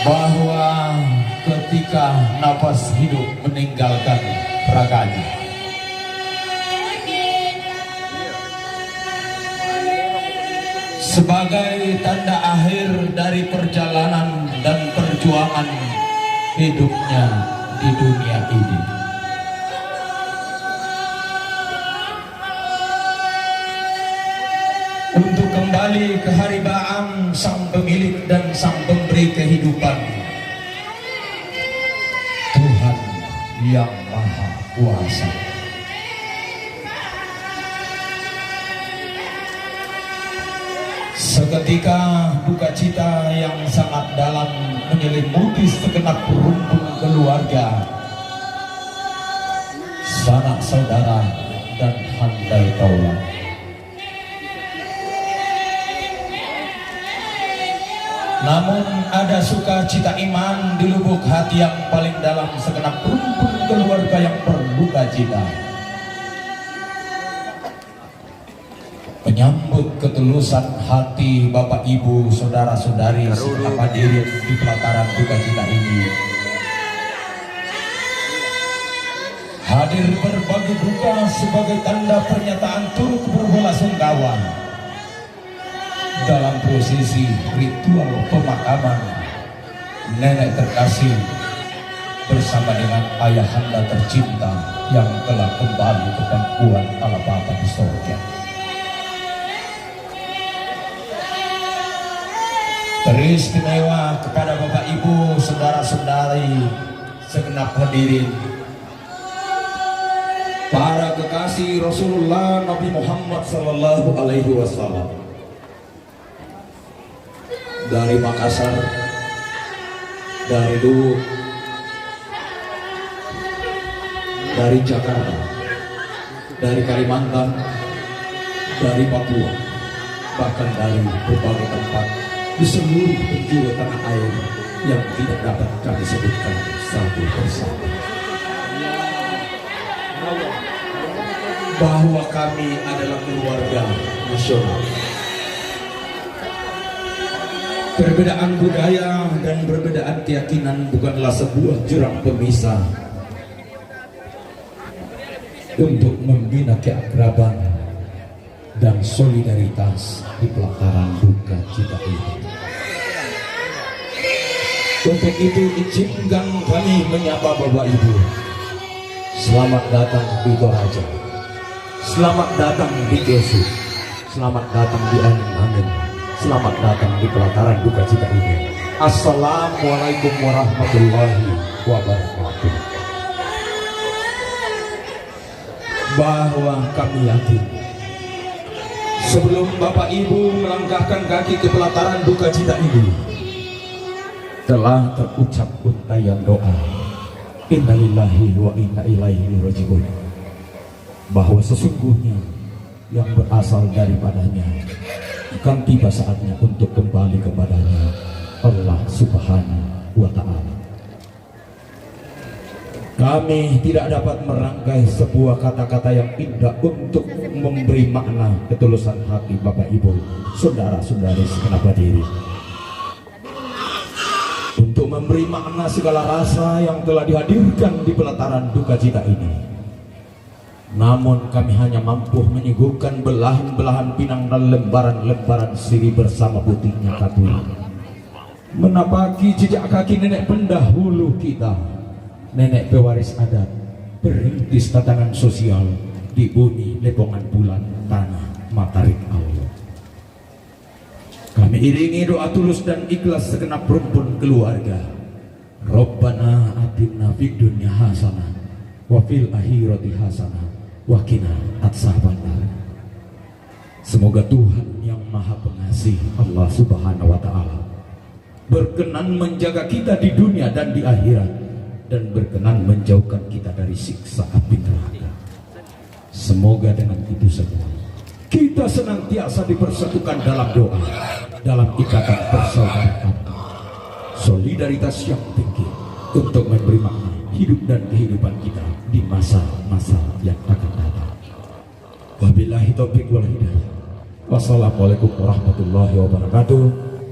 Bahwa ketika napas hidup meninggalkan raganya, sebagai tanda akhir dari perjalanan dan perjuangan hidupnya di dunia ini, untuk kembali ke haribaan Sang Pemilik dan Sang Pemberi kehidupan, Tuhan Yang Maha Kuasa. Seketika duka cita yang sangat dalam menyelimuti segenap rumpun keluarga, sanak saudara, dan handai taulang. Namun ada sukacita iman di lubuk hati yang paling dalam segenap rumpun keluarga yang berduka cita. Menyambut ketulusan hati Bapak, Ibu, saudara-saudari segenap hadirin di pelataran duka cita ini. Hadir berbagi duka sebagai tanda pernyataan turut berbelasungkawa dalam prosesi ritual pemakaman nenek terkasih bersama dengan ayahanda tercinta yang telah kembali ke pangkuan Allah Bapa di sorga. Teristimewa kepada Bapak, Ibu, saudara-saudari segenap hadirin, para kekasih Rasulullah Nabi Muhammad sallallahu alaihi wasallam, dari Makassar, dari Luwu, dari Jakarta, dari Kalimantan, dari Papua, bahkan dari berbagai tempat di seluruh penjuru tanah air yang tidak dapat kami sebutkan satu persatu. Bahwa kami adalah keluarga nasional. Perbedaan budaya dan perbedaan keyakinan bukanlah sebuah jurang pemisah untuk membina keakraban dan solidaritas di pelataran duka cita ini. Untuk itu, izinkan kami menyapa Bapak Ibu. Selamat datang di Toraja. Selamat datang di Gesu. Selamat datang di Angin-Angin. Selamat datang di pelataran duka cita ini. Assalamualaikum warahmatullahi wabarakatuh. Bahwa kami yakin, sebelum Bapak Ibu melangkahkan kaki ke pelataran duka cita ini, telah terucap untayan doa, "Innalillahi wa inna ilaihi raji'un," bahwa sesungguhnya yang berasal daripadanya akan tiba saatnya untuk kembali kepadanya, Allah Subhanahu wa Ta'ala. Kami tidak dapat merangkai sebuah kata-kata yang indah untuk memberi makna ketulusan hati Bapak Ibu, saudara-saudari segenap hadirin, untuk memberi makna segala rasa yang telah dihadirkan di pelataran duka cita ini. Namun kami hanya mampu menyuguhkan belahan-belahan pinang dan lembaran-lembaran sirih bersama putihnya kabul, menapaki jejak kaki nenek pendahulu kita, nenek pewaris adat, perintis tatanan sosial di bumi Lepongan Bulan, tanah Matarik Allah. Kami iringi doa tulus dan ikhlas segenap rumpun keluarga. Rabbana atina fid dunya hasanah wa fil akhirati hasanah wa qina adzabannar. Semoga Tuhan yang Maha Pengasih, Allah Subhanahu wa Ta'ala, berkenan menjaga kita di dunia dan di akhirat, dan berkenan menjauhkan kita dari siksa api neraka. Semoga dengan itu semua, kita senantiasa dipersatukan dalam doa, dalam ikatan persaudaraan, solidaritas yang tinggi untuk memberi makna hidup dan kehidupan kita di masa-masa yang akan datang. Wabillahi taufiq wal hidayah. Wassalamualaikum warahmatullahi wabarakatuh.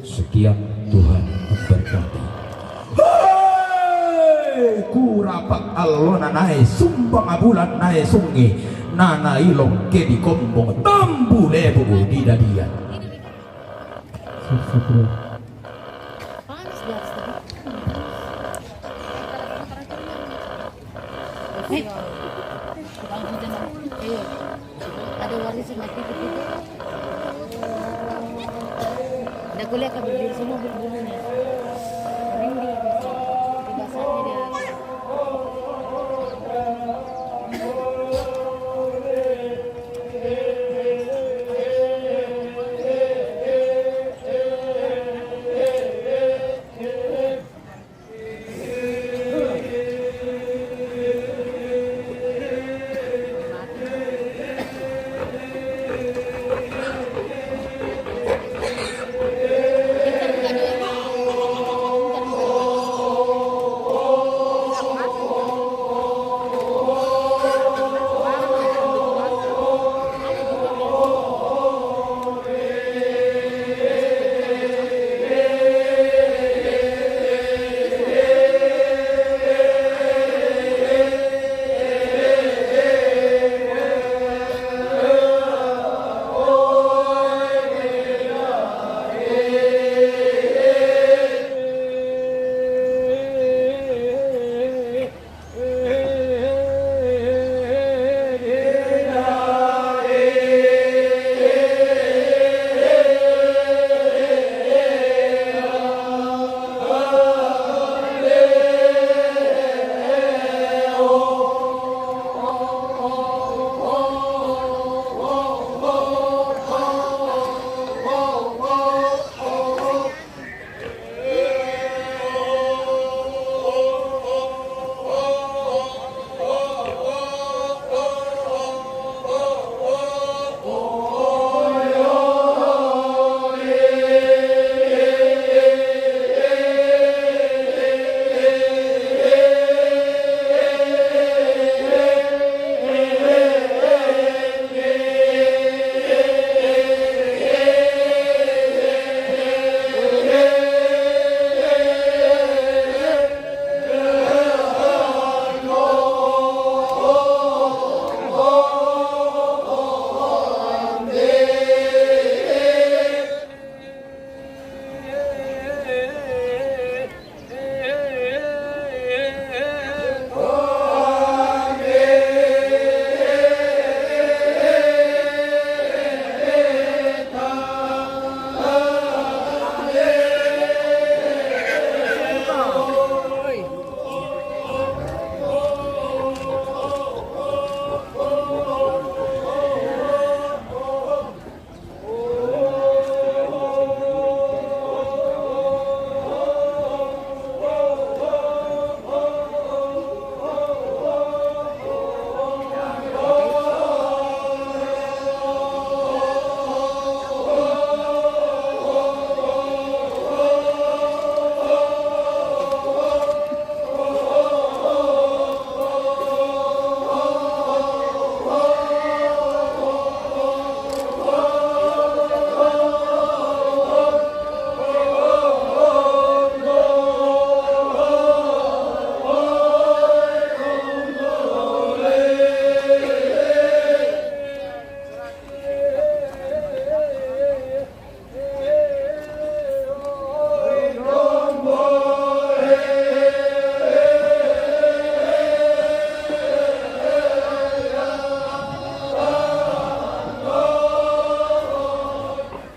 Sekian, Tuhan memberkati. Hei, kurapak alona nae sumbang abulan nae sungi, nana ilong ke di kombong tambu lebu di dadian. Panas di atas tadi. Eh, ada warisan lagi begitu. Ada kuliah ke bibir semua bulu-bulunya. Merinding. Di basahnya dia.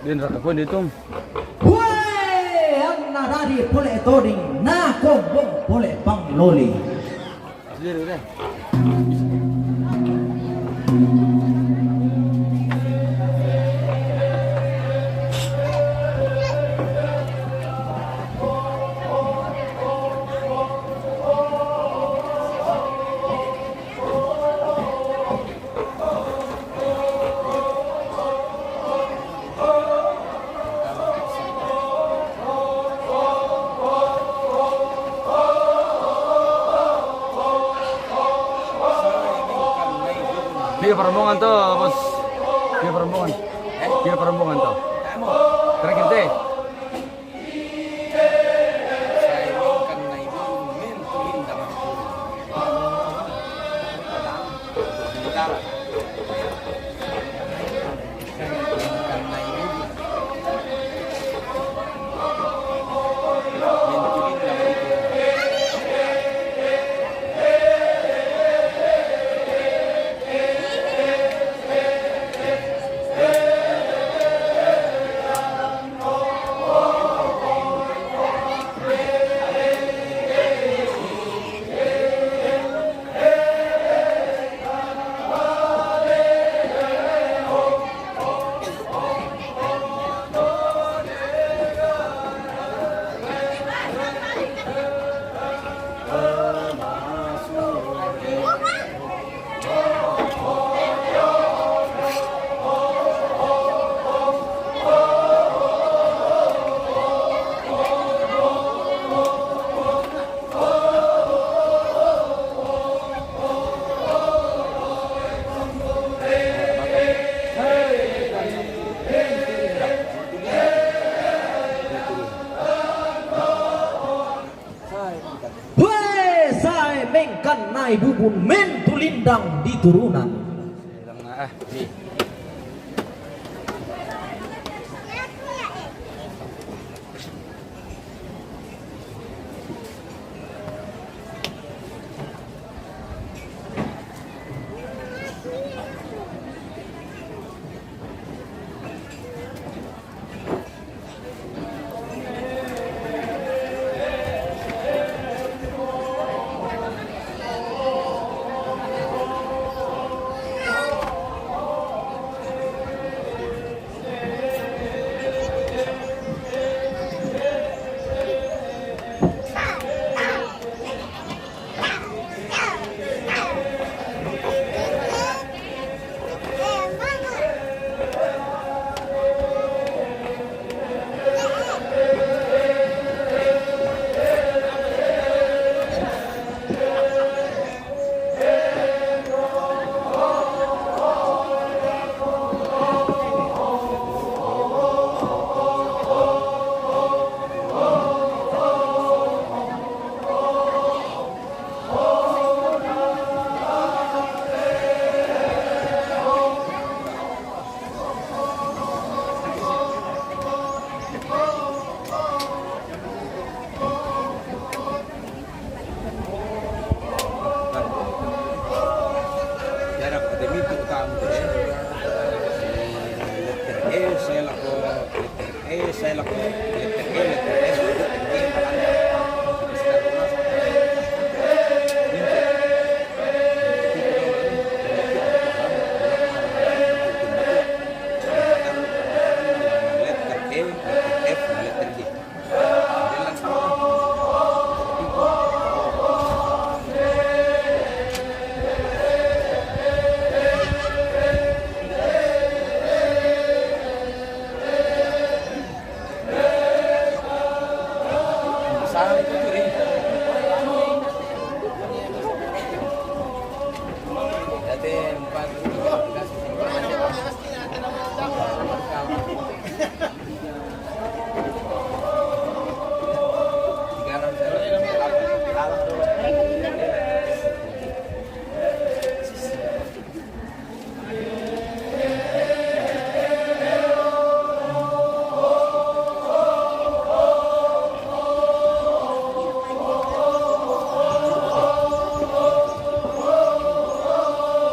Din raka ko ditum. Hue, anna dari pole toding, na kombong pole pangloli. Pia parombongan to, bos? Pia parombongan? Pia parombongan to? Terakhir teh. Hue, sae mengkan nai bubun men tulindang di turunan. Jarak akademi itu utama, eh. Letter E, saya lakukan letter E, saya lakukan letter E, letter S, letter G, letter F, letter G.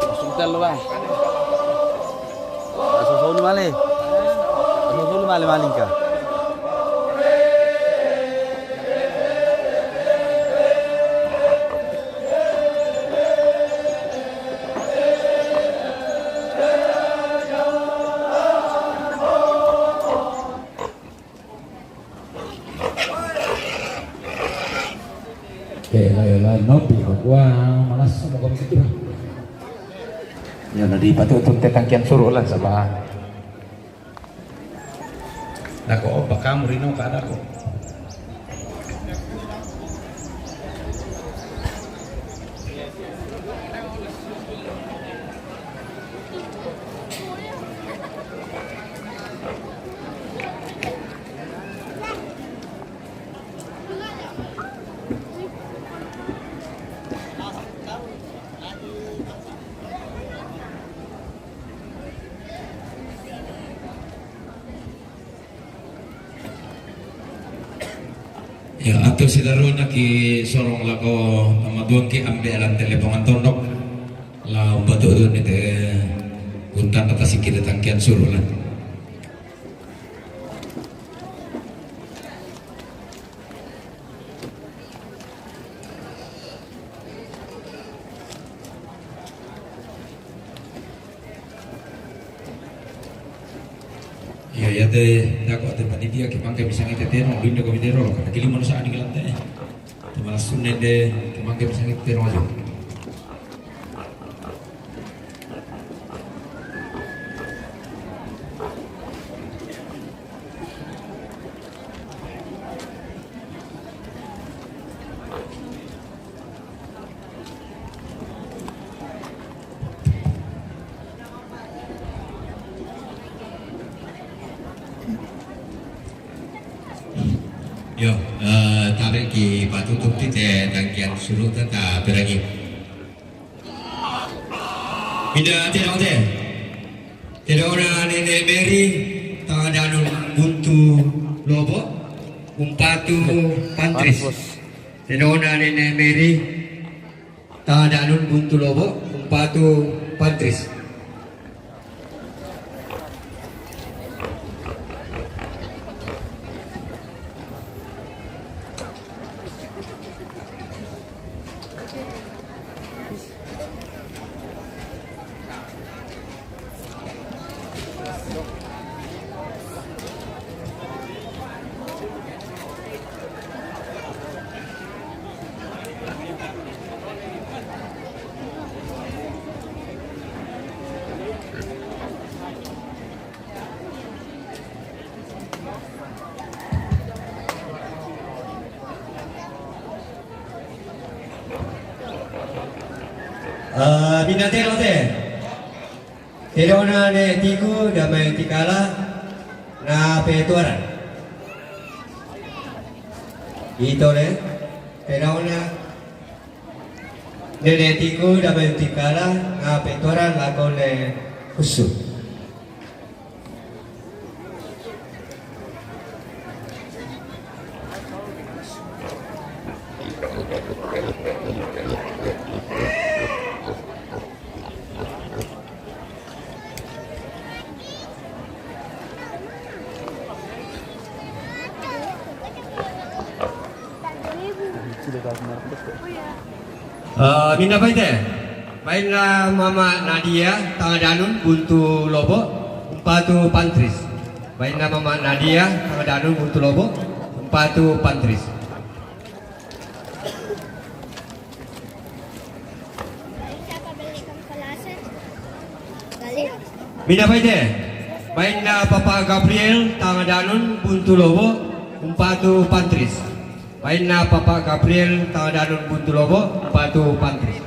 Hospital lu, Bang. Langsung sono male. Dulu maling-maling ka. Oke, lah, ya, lah, nopi, wah, malas sama kopi kita. Ya, nanti patut untuk tetangkian suruh lah, sama. Nako, opa kamu rino ka nako. Ya, ato sidarona ki sorong lako amatuang ki ambe alan telepongan tondok. La umbatu tu ni te untan atas kita tangkian suruh lah. Iya, iya, te, dako te panitia, kemangke misalnya te teno, lindo kami tero, karena kili manusia di gelante. Te malas sunne de, kemangke misalnya te tero aja. Yo, eh, tabe ki patutup ti te tangkian sulu ta perangi. Mida tedong te. Tedong na Nenek Mary, tangadanun Buntu Lobo, umpatu pantris. Tedong na Nenek Mary, tangadanun Buntu Lobo, umpatu pantris. Ah, binatero te. Tedong na Nenek Tiku, damai Tikala, na petuaran. Ito ne, tedong na Nenek Tiku, damai Tikala, na petuaran lako ne kusu. Eh, minda paite. Bainna Mama Nadia, tangadanun Buntu Lobo, umpatu pantris. Bainna Mama Nadia, tangadanun Buntu Lobo, umpatu pantris. Minda paite. Bainna Papa Gabriel, tangadanun Buntu Lobo, umpatu pantris. Bainna Papa Gabriel, tangadanun Buntu Lobo, umpatu pantris.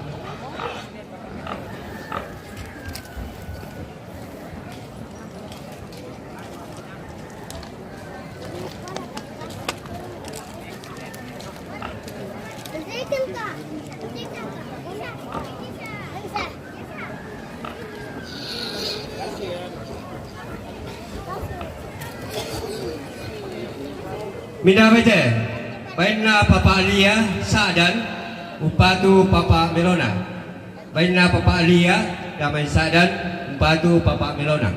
Minda paite. Bainna Papa Lia, sa'dan, umpatu Papa Melona. Bainna Papa Lia, damai sa'dan, umpatu Papa Melona.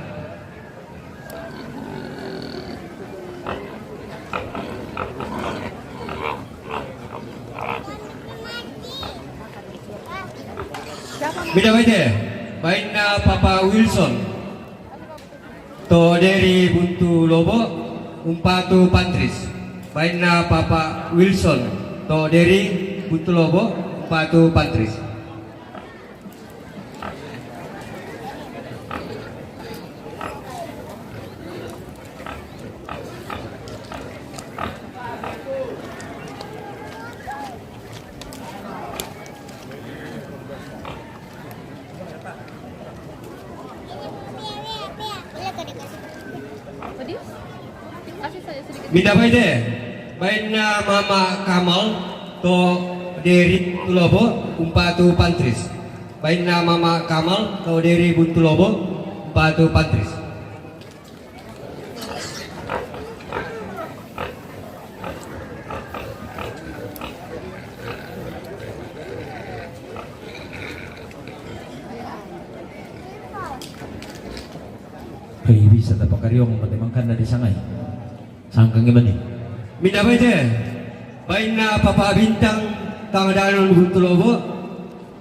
Middabaite, bainna Papa Wilson to Deri Buntu Lobo, umpatu pantris. Bainna Papa Wilson to Deri Buntu Lobo, umpatu pantris. Middabaite, bainna Mama Kamal to Deri Buntu Lobo, umpatu pantris. Bainna Mama Kamal to Deri Buntu Lobo, umpatu pantris. Hei, bisa tapakariong mate mangkanna disangai. Sangkang mani. Middabaite, bainna Papa Bintang, Tangadanun Buntu Lobo,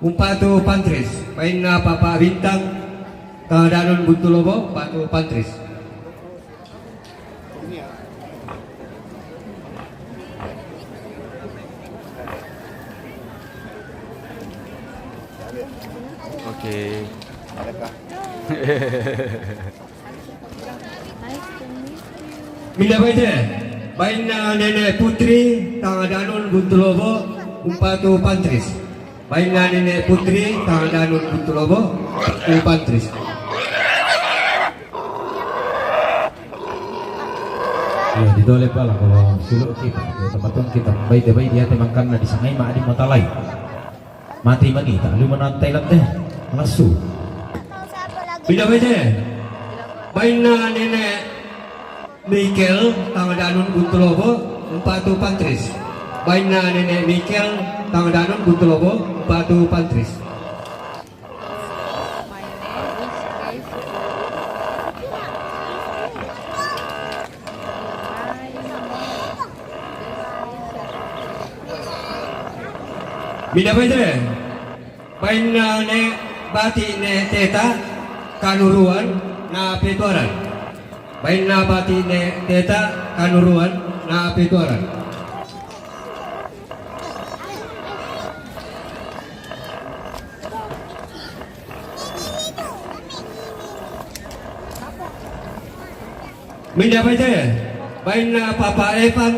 umpatu pantris. Bainna Papa Bintang, Tangadanun Buntu Lobo, umpatu pantris. Oke. Middabaite, bainna Nene Putri, Tangadanun Buntu Lobo, umpatu pantris. Bainna Nene Putri, Tangadanun Buntu Lobo, umpatu pantris. Ya, ditole pala kalau sulu kita, ya, tempat kita, baik, baik, dia temangkan na disangai ma adi matalai. Mati mani, tak lu menantai lam teh. Lasu. Middabaite, bainna Nene Mikel, Tangadanun Buntu Lobo, umpatu pantris. Bainna Nene Mikel, Tangadanun Buntu Lobo, umpatu pantris. Middabaite, bainna Ne Bati Ne Teta, Kanuruan, na Petuaran. Bainna Bati Ne Teta, Kanuruan, na Petuaran. Middabaite, bainna Papa Evan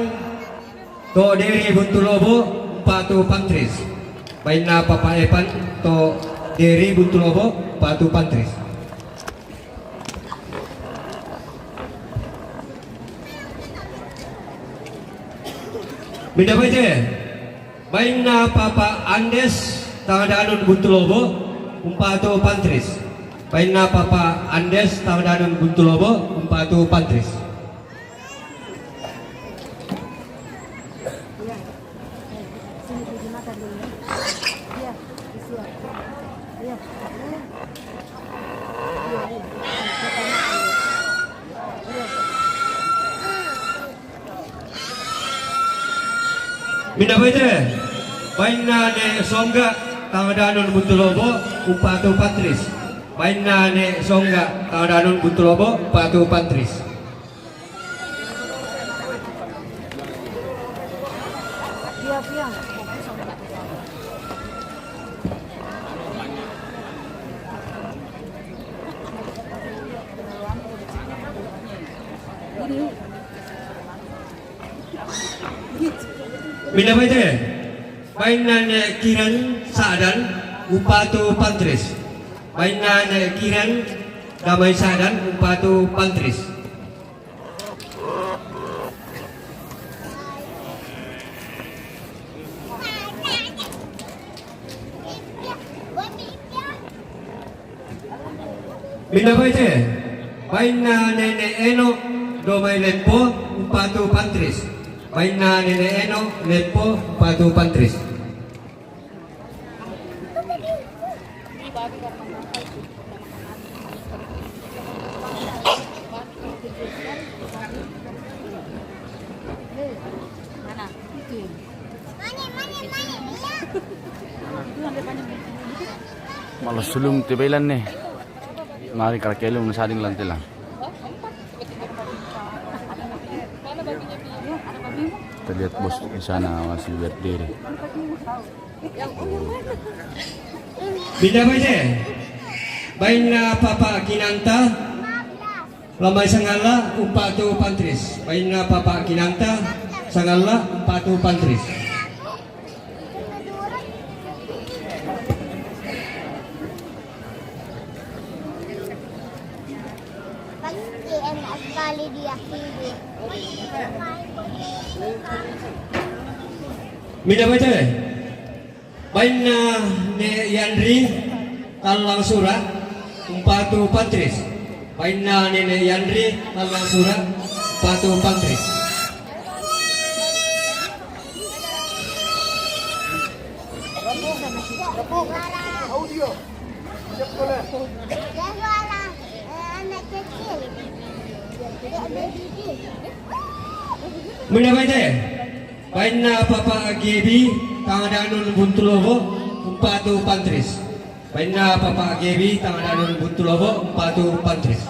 to Deri Buntu Lobo, umpatu pantris. Bainna Papa Evan to Deri Buntu Lobo, umpatu pantris. Middabaite, bainna Papa Andes, Tangadanun Buntu Lobo, umpatu pantris. Bainna Papa Andes, Tangadanun Buntu Lobo, umpatu pantris. Middabaite, bainna Ne Songga, Tangadanun Buntu Lobo, umpatu pantris. Bainna Ne Songga, Tangadanun Buntu Lobo, umpatu pantris. Middabaite, bainna Ne Kiran Sa'dan, umpatu pantris. Bainna Ne Kiran Damai Sa'dan, umpatu pantris. Middabaite, bainna Nene Eno Domai Leppo, umpatu pantris. Bainna Nene Eno Leppo, umpatu pantris. Kalau sulung tebailan nih, mari karakelung na sading lantelang. Kita lihat bos di sana masih berdiri. Mida baje, bainna Papa Kinanta, lamai sangalla umpatu pantris. Bainna Papa Kinanta, sangalla umpatu pantris. Pasti enak sekali dia pilih. Mida baje, bainna Ne Yandri, tallang sura, umpatu pantris. Bainna Nene Yandri, tallang sura, umpatu pantris. Mida baje, bainna Papa Gebi, Tangadanun Buntulobo, umpatu pantris. Bainna Papa Gebi, Tangadanun Buntulobo, umpatu pantris.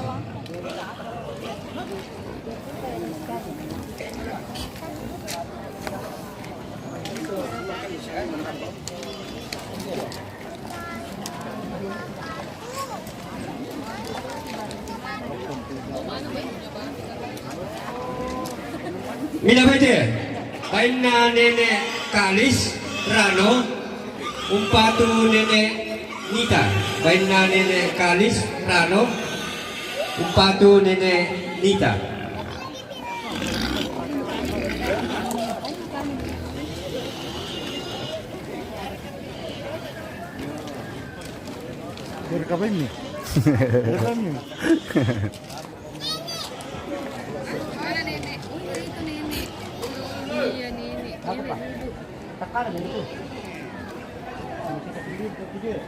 Mida baje, bainna Nene Kalis Rano, umpatu Nene Nita. Bainna Nene Kalis Rano, umpatu Nene Nita. Direkam ini. Direkam ini. Mana nenek? Oh, itu nenek. Iya, nenek. Nenek duduk.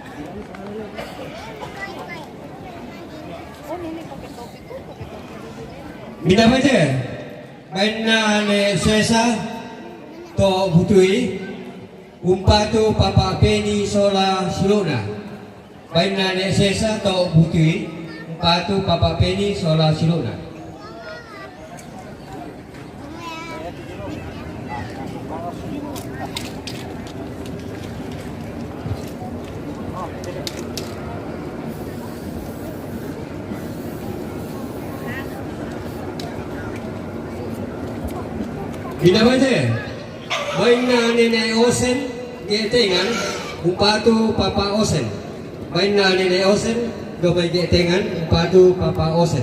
Oh, nenek pakai topi tuh, pakai topi dulu, nenek. Mida baje, bainna Ne Sesa, to Butui, umpatu Papa Peni sola silona. Bainna Ne Sesa to Butui, umpatu Papa Peni sola silona. Mida baje, bainna Nene Osen, Getengan, umpatu Papa Osen. Bainna Nene Osen, domai Getengan, umpatu Papa Osen.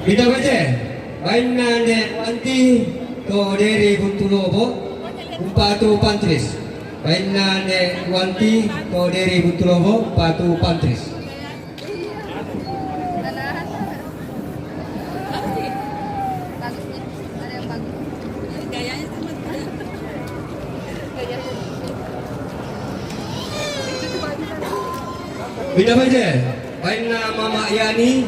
Mida baje, bainna Ne Wanti to Deri Buntulobo, umpatu pantris. Bainna Ne Wanti to Deri Buntulobo, umpatu pantris. Mida baje, bainna Mama Yani,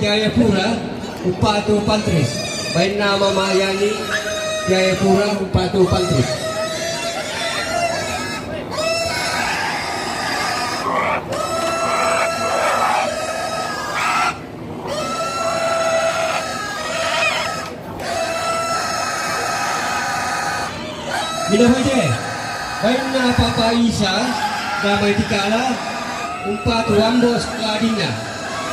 Jayapura, umpatu pantris. Bainna Mama Yani, Jayapura, umpatu pantris. Mida baje, bainna Papa Isa, damai Tikala, umpatu ambo sola adinna.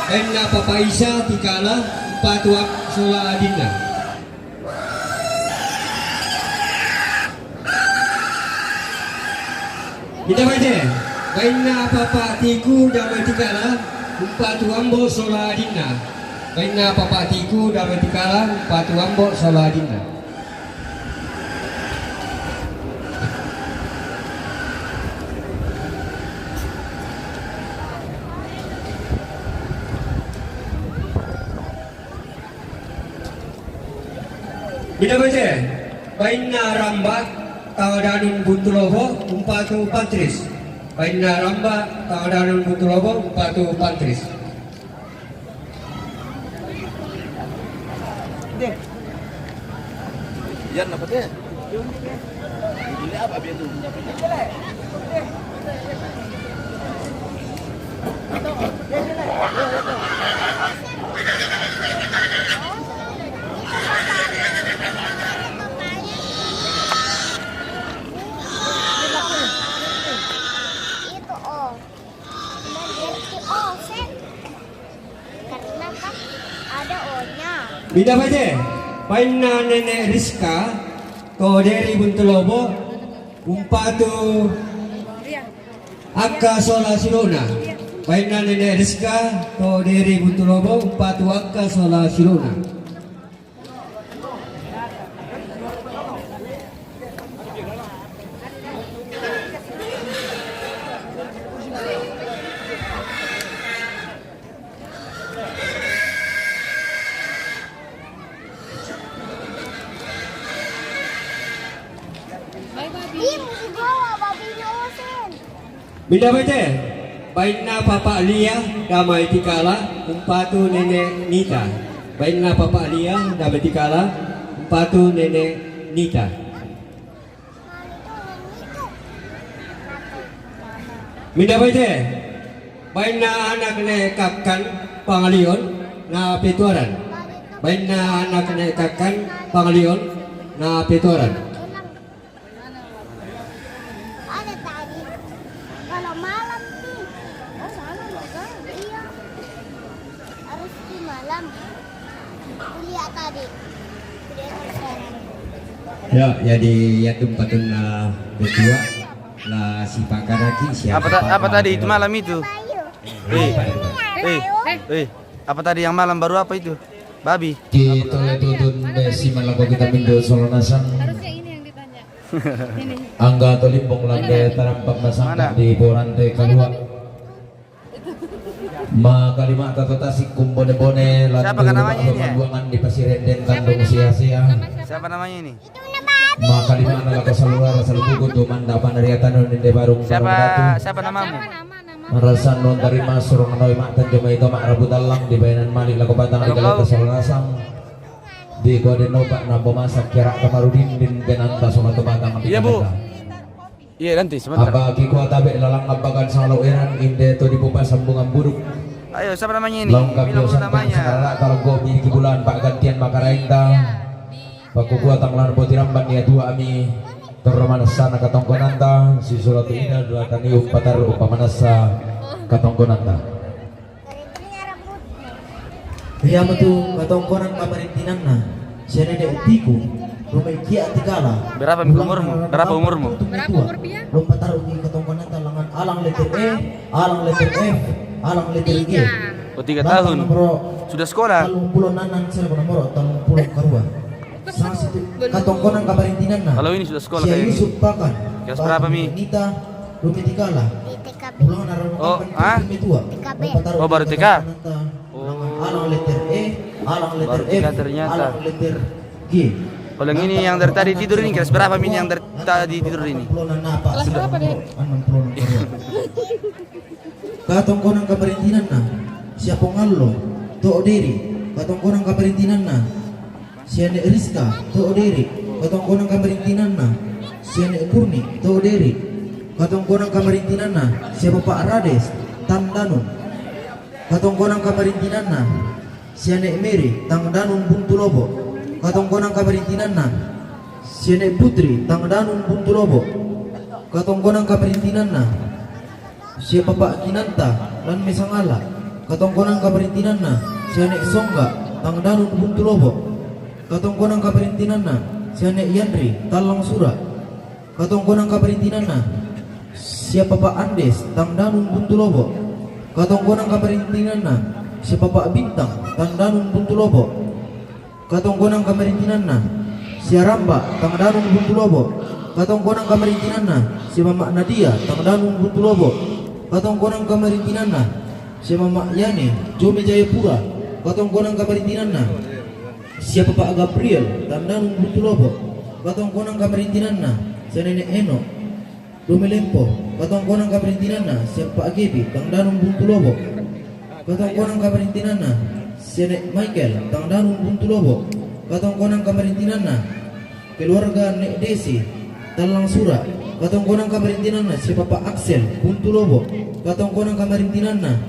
Bainna Papa Isa Tikala, umpatu ambo sola adinna. Mida baje, bainna Papa Tiku damai Tikala, umpatu ambo sola adinna. Bainna Papa Tiku damai Tikala, umpatu ambo sola adinna. Mida baje, bainna Ramba, Tangadanun Buntulobo, umpatu Pantris. Bainna Ramba, Tangadanun Buntulobo, umpatu Pantris. Yan apa dia? Ini apa dia tuh? Itu, oh. Berarti, oh, set. Karena kan ada O-nya. Mida bete, bainna Nenek Rizka, to Deri Buntulobo, umpatu akka sola silona. Bainna Nenek Rizka, to Deri Buntulobo, umpatu akka sola silona. Ih, musti bawa babinya Osen. Mida bete, bainna Papa Lia, Damai Tikala, umpatu Nenek Nita. Bainna Papa Lia, Damai Tikala, umpatu Nenek Nita. Mida bete, bainna anak Nenek Kakkan Pangalion, na Petuaran. Bainna anak Nenek Kakkan Pangalion, na Petuaran. Ada tadi. Kalau malam nih. Oh, sana, Kak. Iya. Harus di malam. Kuliah tadi. Kuliah tadi. Ya, jadi ya tumpatun na betua la sipakaraki siapa. Apa ta-, apa tadi itu malam itu? Eh, eh, eh, apa tadi yang malam baru apa itu? Babi. Kita tutun besi malako kita mindo solonasang. Harusnya ini yang ditanya. Angga to limbong lande tarampak masangka di borante kalua. Makalimata to Tasik kumbone-bone. Siapa kan namanya ini, ya? Luangan di Pasirenden tandung sia-sia. Siapa namanya ini? Makalimana lako saluara salubuku tu manda panariatanu ninde barung. Siapa, siapa namamu? Marasan non tarima surung noi mak tanjo mai to mak rabu tallang di bayanan malik lako batang di kalata solonasang. Di kode nopak nambo masak kerak kamarudin din benanta somato batang di kalata. Iya, nanti sebentar. Apa kikua tabe lalang abakan salo eran inde to dipupa sambungan buruk. Ayo, siapa namanya ini? Lengkap yo santang namanya. Sekarang kalau gobi di bulan pak gantian makarainta. Pakukua tanglan boti ramban ya dua ami. Terro manessana katongkonanta, si sulatu ida dua tani umpatar umpamanassa katongkonanta. Iya metu katongkonan kamarintinanna, sianene utiku, rumai kia tikala. Berapa umurmu? Berapa umurmu? Berapa umur dia? Lompa taruh di katongkonanta langan alang letter E, alang letter F, alang letter G. Oh, tiga tahun. Sudah sekolah? Talung pulo nanan sila kuna moro talung pulo karua. Katongkonan kamarintinanna. Kalau ini sudah sekolah kayak ini. Yusuf Pakan. Kelas berapa, Mi? Nita, Rumi Tikala. Di T K B. Pulang arah. Oh, ah? Tua. T K B. Oh, baru T K. Oh. Alang letter E, alang letter F, ternyata. Alang letter G. Kalau yang ini yang dari tadi tidur ini, kelas berapa, Mi, yang dari tadi tidur ini? Kelas berapa, Dek? Katongkonan kamarintinanna, sia Pongallo, to Deri, katongkonan kamarintinanna, sia Nek Rizka, to Deri, katongkonan kamarintinanna, sia Nek Purni, to Deri, katongkonan kamarintinanna, sia Bapak Rades, Tandanun, katongkonan kamarintinanna, sia Nek Meri, Tandanun Buntulobo, katongkonan kamarintinanna, sia Nek Putri, Tandanun Buntulobo, katongkonan kamarintinanna, sia Bapak Kinanta, lan Mesangala, katongkonan kamarintinanna, sia Nek Songga, Tandanun Buntulobo, katongkonan kamarintinanna, sia Nek Yandri, Tallang Sura, katongkonan kamarintinanna, sia Bapak Andes, Tandanun Buntulobo, katongkonan kamarintinanna, sia Bapak Bintang, Tandanun Buntulobo, katongkonan kamarintinanna, sia Ramba, Tandanun Buntulobo, katongkonan kamarintinanna, sia Mama Nadia, Tandanun Buntulobo, katongkonan kamarintinanna, sia Mama Yani, Jome Jayapura, katongkonan kamarintinanna, sia Bapak Gabriel, Tandanun Buntulobo, katongkonan kamarintinanna, Sia Nenek Eno, Domelempo, katongkonan kamarintinanna, sia Papa' Gebi, tang Danum Buntu Lobo'. Katongkonan kamarintinanna, sia Nenek Michael, tang Danum Buntu Lobo'. Katongkonan kamarintinanna, keluarga Nenek Desi, Tallang Sura'. Katongkonan kamarintinanna, sia Papa' Aksel, Buntu Lobo'. Katongkonan kamarintinanna,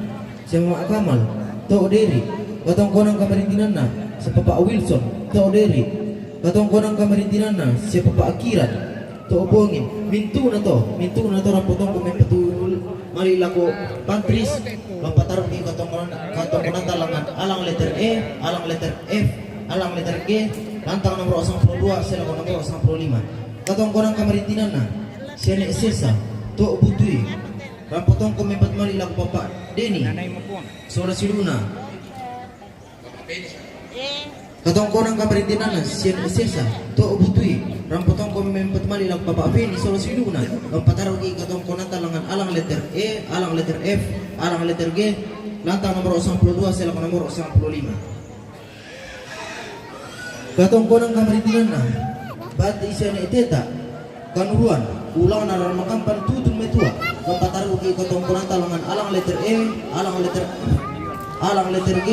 sia Mama' Kamal, To' Deri'. Katongkonan kamarintinanna, sia Papa' Wilson, To' Deri'. Katongkonan kamarintinanna, sia Papa' Kiran, To' Bongin. Mintu'na to, mintu'na to rampotongko mempatu mali' lako Pantris, lampataruki katongkonan, katongkonanta langngan alang letter E, alang letter F, alang letter G, lantang nomoro' sangpulo dua, sia lako nomoro' sangpulo lima. Katongkonan kamarintinanna, sia Nenek Sesa, To' Butui. Rampotongko mempatu mali' lako Papa' Deni, sola si Luna. Katongkonan kamarintinanna, sia Nenek Sesa, To' Butui. Rampotongko mempatu mali' lako Papa' Feni, sola si Luna. Lampataruki katongkonanta langngan alang letter E, alang letter F, alang letter G, lantang nomoro' sangpulo dua, sia lako nomoro' sangpulo lima. Katongkonan kamarintinanna, Bati' sia Nenek Teta, Kanuruan, ulangna Raramakampan tutun metua. Lampataruki katongkonanta langngan alang letter E, alang letter, alang letter G,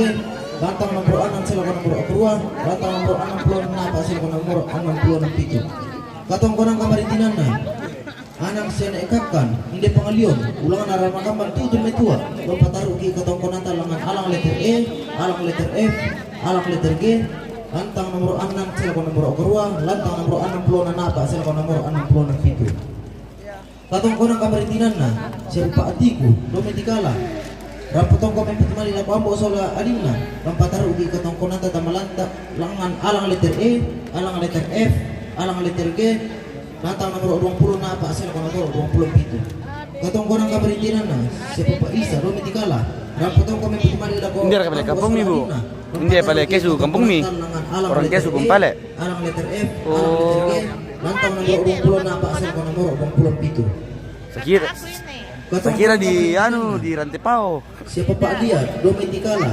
lantang nomoro' annang sia lako nomoro' karua, lantang nomoro' annang pulo napa' sia lako nomoro' annang pulo pitu. Katongkonan kamarintinanna, Anang sia Nenek Kakkan, Inde Pangalion, ulangna Raramakampan tutun metua. Lampataruki katongkonanta langngan alang letter E, alang letter F, alang letter G, lantang nomoro' annang sia lako nomoro' karua, lantang nomoro' annang pulo napa' sia lako nomoro' annang pulo pitu. Katongkonan kamarintinanna, sia Papa' Atiku, Dometikala. Rampotongko mempatu mali' lako ambo' sola adinna, lampataruki katongkonanta tama lanta, langngan alang letter E, alang letter F, alang letter G, lantang nomoro' duangpulo napa' sia lako nomoro' duangpulo pitu. Katongkonan kamarintinanna, sia Papa' Isa, Dometikala. Rampotongko mempatu mali' lako ambo' sola adinna, lampataruki katongkonanta langngan alang letter E, alang letter G, lantang nomoro' annang sia lako nomoro' annang pulo pitu. Indi pale kesu kampung mi. Orang kesu kumpale. Alang letter F, alang letter G, lantang nomoro' duangpulo napa' sia lako nomoro' duangpulo pitu. Sakira, sakira di anu, di Rantepao. Sia Papa' Dia, Dometikala.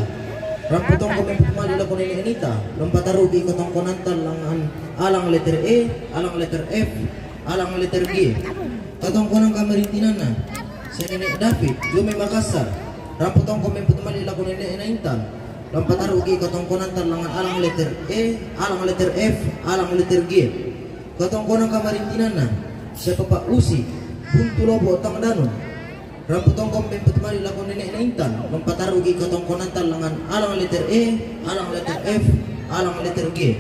Rampotongko mempatu mali' lako Nenek Nita, lampataruki katongkonanta langngan alang letter E, alang letter F, alang letter G. Katongkonan kamarintinanna, sia Nenek David, Dome Makassar. Rampotongko mempatu mali' lako Nenek Naintan, lampataruki katongkonanta langngan alang letter E, alang letter F, alang letter G. Katongkonan kamarintinanna, sia Papa' Usi, Buntu Lobo' tang Danum. Rampotongko mempatu mali' lako Nenek Naintan, lampataruki katongkonanta langngan alang letter E, alang letter F, alang letter G.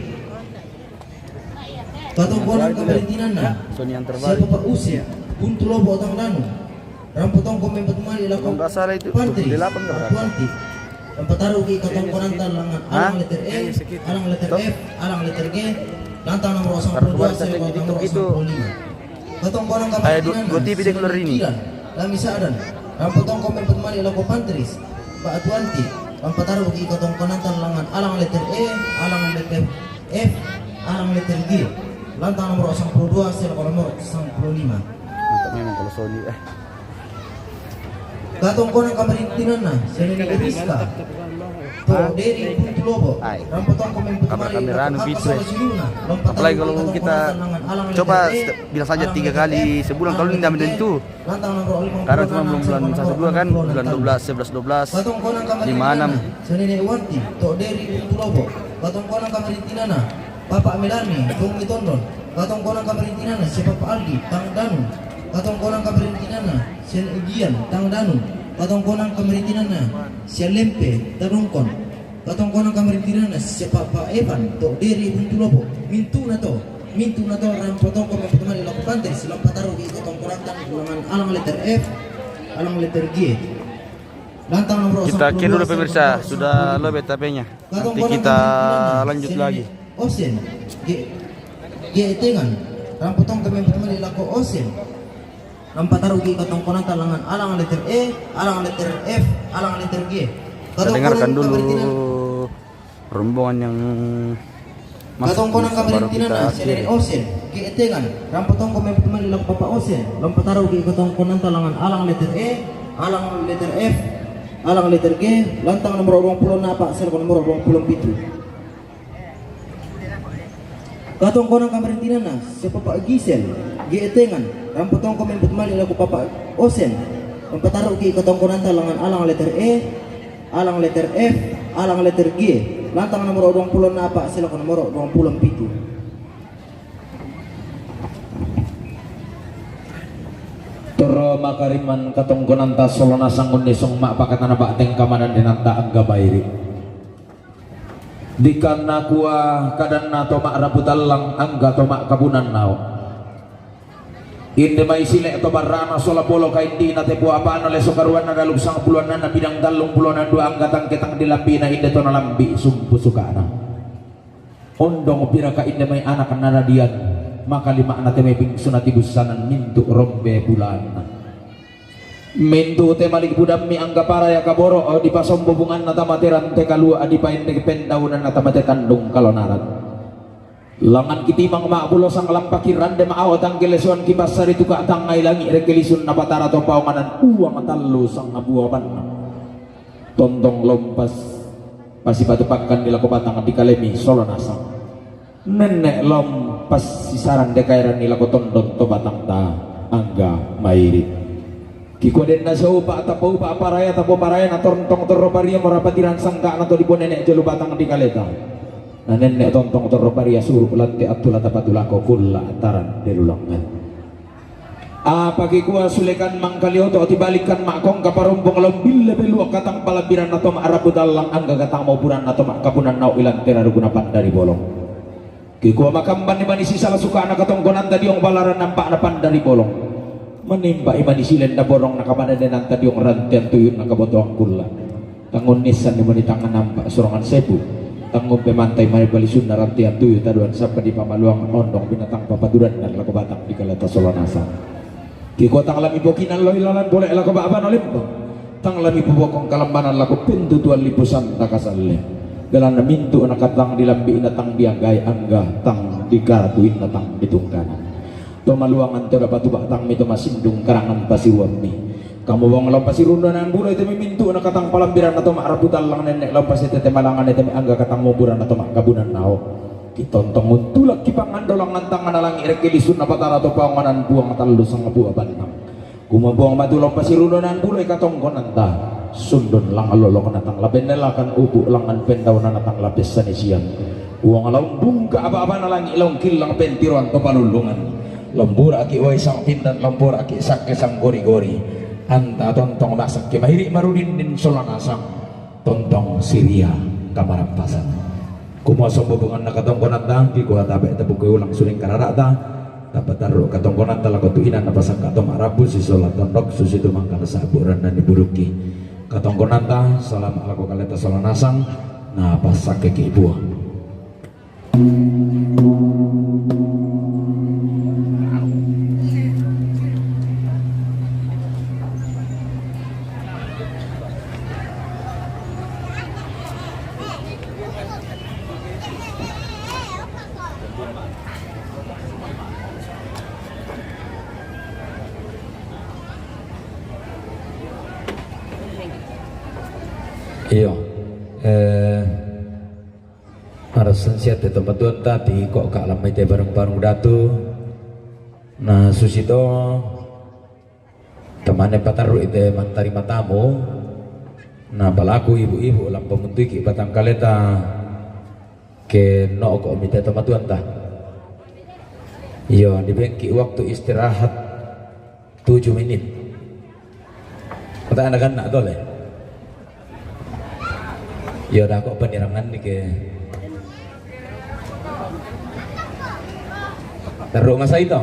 Katongkonan kamarintinanna, sia Papa' Usi, Buntu Lobo' tang Danum. Rampotongko mempatu mali' lako Pantris, Batuanti. Lampataruki katongkonanta langngan alang letter E, alang letter F, alang letter G, lantang nomoro' sangpulo dua sia lako nomoro' sangpulo lima. Katongkonan kamarintinanna, sia Nenek Kiran, Lami Sa'dan. Rampotongko mempatu mali' lako Pantris, Batuanti. Lampataruki katongkonanta langngan alang letter E, alang letter F, alang letter G, lantang nomoro' sangpulo dua sia lako nomoro' sangpulo lima. Mantap memang kalau Sony, eh. Katongkonan kamarintinanna, sia Nenek Rizka, To' Deri, Buntu Lobo'. Rampotongko mempatu mali' lako kamera anu, sola si Luna. Apalagi kalau kita coba bilang saja tiga kali sebulan, kalau ini tidak menentu. Karena cuma belum bulan satu dua kan, bulan dua belas, sebelas, dua belas, lima, enam. Sia Nenek Wanti, To' Deri, Buntu Lobo'. Katongkonan kamarintinanna, Papa' Melani, Tong Mitondon. Katongkonan kamarintinanna, sia Papa' Aldi, tang Danum. Katongkonan kamarintinanna, sia Nenek Gian, tang Danum. Katongkonan kamarintinanna, sia Lempe, Tarungkon. Katongkonan kamarintinanna, sia Papa' Evan, To' Deri, Buntu Lobo'. Mintu'na to, mintu'na to rampotongko mempatu mali' lako Pantris, lampataruki katongkonanta langngan alang letter F, alang letter G. Lantang nomoro' sangpulo dua. Kita akhir dulu, pemirsa, sudah lobet H P-nya. Nanti kita lanjut lagi. Osen, G, G Tengan. Rampotongko mempatu mali' lako Osen, lampataruki katongkonanta langngan alang letter E, alang letter F, alang letter G. Kita dengarkan dulu rombongan yang masuk. Katongkonan kamarintinanna, sia Nenek Osen, G Tengan. Rampotongko mempatu mali' lako Papa' Osen, lampataruki katongkonanta langngan alang letter E, alang letter F, alang letter G, lantang nomoro' duangpulo napa' sia lako nomoro' duangpulo pitu. Katongkonan kamarintinanna, si Papa Gisel, G E Tengan, rampo tongko memput mali' lako Papa Osen, mampataruki' katongkonanta langngan alang letter E, alang letter F, alang letter G, lantang nomoro duangpulo nnapa' silako nomoro duangpulo mpitu. Torro makarimman katongkonanta sola nasang unnisung ma'pakatana ba'teng kamanandenanta angga mairi'. Dikanna kua kadanna to ma'rabu tallang angga to ma'kabunan nao'. Inde mai sile' to barra'na sola polo kaindi'na tepo apa'na leso karuanna dalu sangpulo annanna bidang tallung pulo annang dua angga tangke tang dilambi'na inde to nalambi' sumpu suka'na. Ondong piraka inde mai anak nadadian, maka lima'na te mai bingsu natibussanan mintu' rombe bulaanna. Mintu' te mali' budammi angga paraya kaboro' dipasombo bunganna tama te rante kalua' dipaende pendaunanna tama te tandung kalonaran. Langngan kitimang ma'bulosang lampaki rande ma'ao tangke lesoan kipassari tuka' tangngai langi' rekke lisunna Batara to paonganan Puang tallu sangabua bannang. Tontong lompas pasipatu pakkanni lako batang dikalemi sola nasang. Nenne' lom passisarang dekaeranni lako tondon to batangta angga mairi'. Kikua denna siupa' tapoupa' paraya tapoparaya na tontong torro paria morapati ransangka'na to diponene' jolo batang dikaleta. Na nenne' tontong torro paria suru' latte' attula tapatu lako kulla' taran delulangngan. Apa kikua sulekan mangkalioto tibalikkan ma'kongka parombong lombille pelua' katang palambiranna to ma'rabu tallang angga katang mauburanna to ma'kabunan nao' ilantera ruguna pandari bolong. Kikua makambanni mani sisala suka'na katongkonanta diong balaran nampa'na pandari bolong. Manimba'i mani silenda borong na kamanandenanta diong rantean tuyunna kabotoang kulla'. Tangunnissanni mani tangnga nampa' sorongan sebu. Tangngumpe mantai mani palisunna rantean tuyu taduan sappa dipamaluang ondong binatang papaturanna lako batang dikaleta sola nasang. Kikua tang lamipokinan loi lalan bole' lako ba'bana lembang. Tang lamipobokong kalambanan lako pentutuan lipusanta kasalle. Belanna mintu' nakatang dilambi'na tang dianggai angga tang dikatuinna tang ditungkanan. To maluangan to dapatu ba'tangmi to masindung karangan pasiuammi. Kamobong lao pasirundonan buloi te mimintu' nakatang palambiranna to ma'rabu tallang nenne' lao pasitete malangan te mi angga katang moburanna to ma'kabunan nao'. Kitontong untulakki pangando langngan tangnga na langi' rekke lisunna Batara to paonganan Puang tallu sangabua bannang. Kumua Puang matu lao pasirundonan buloi katongkonanta. Sundun langngan lolokna tang labennelakan upu' langngan pendaunanna tang labessani siang. Puang lao bungka' apa-apana langi' lao killang pentiroan to palullungan. Lombura'ki' uai sang pindan, lombura'ki' sakke sang gori-gori. Anta tontong masakke mairi' marudindin sola nasang. Tontong siria kamarappasan. Kumua sombobonganna katongkonanta, kikua tabe' tabukkoi ulang suling karara'ta, tapatarru' katongkonanta lako tu inang napasangka to ma'rabu sisola tondok susitu mangkana sa'bu rannani burukki. Katongkonanta, salama' lako kaleta sola nasang, napassakkeki' Puang. Iyo. Eh, Marassan sia te tomatuanta, tiko'ka' lammai te barung-barung datu. Na susito tamane patarru'i te mantarima tamu, na palaku ibu-ibu lampa muntuiki' batang kaleta ke no'ko' mi te tomatuanta. Iyo, dibengki' waktu istirahat tujuh menit. Kota anak-anak tole. Iyo, dako' panirangan ni ke. Teruk masa itu.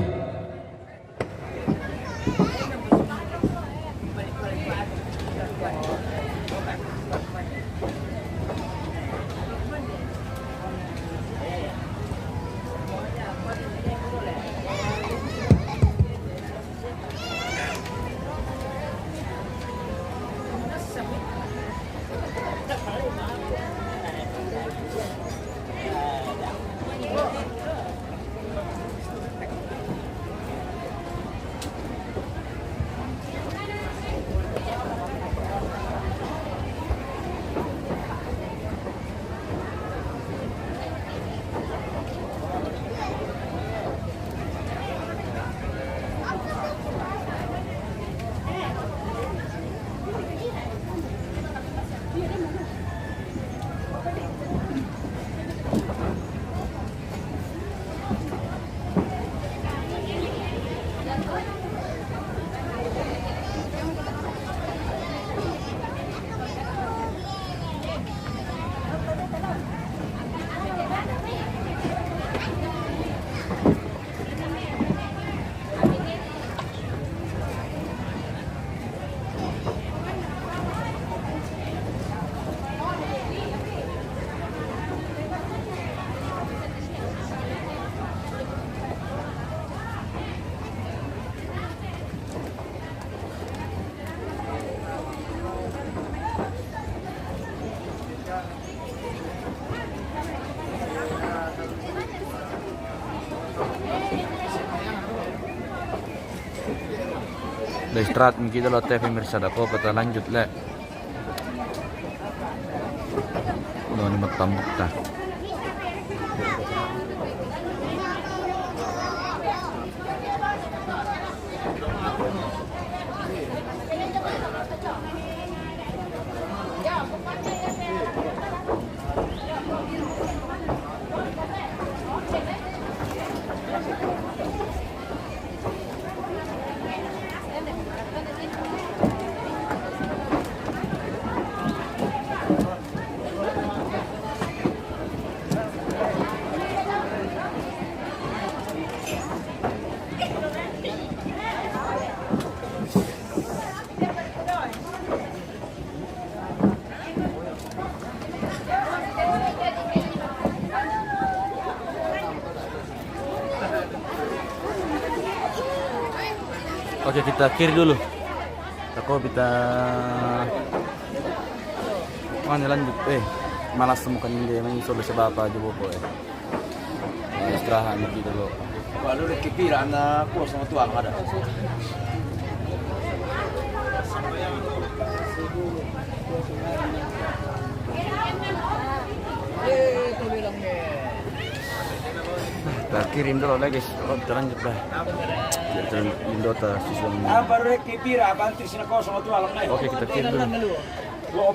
Istirahat mi kita lo, te pemirsa, dako pa ta lanjut le. Udah ni matambuk ta. Oke, kita kiri dulu. Tako kita. Mana lanjut? Eh, malas temukan dia main solo sebab apa aja bobo, eh. Nah, istirahat mi kita lo. Kalau udah kipira anak kos sama tuang ada. Kita kirim dulu lagi, guys. Oh, kita lanjut lah. Kita lanjut Indo ta siswa. Apa rek kipira apa antri sini kos sama tuang, eh? Oke, kita kirim dulu. Lo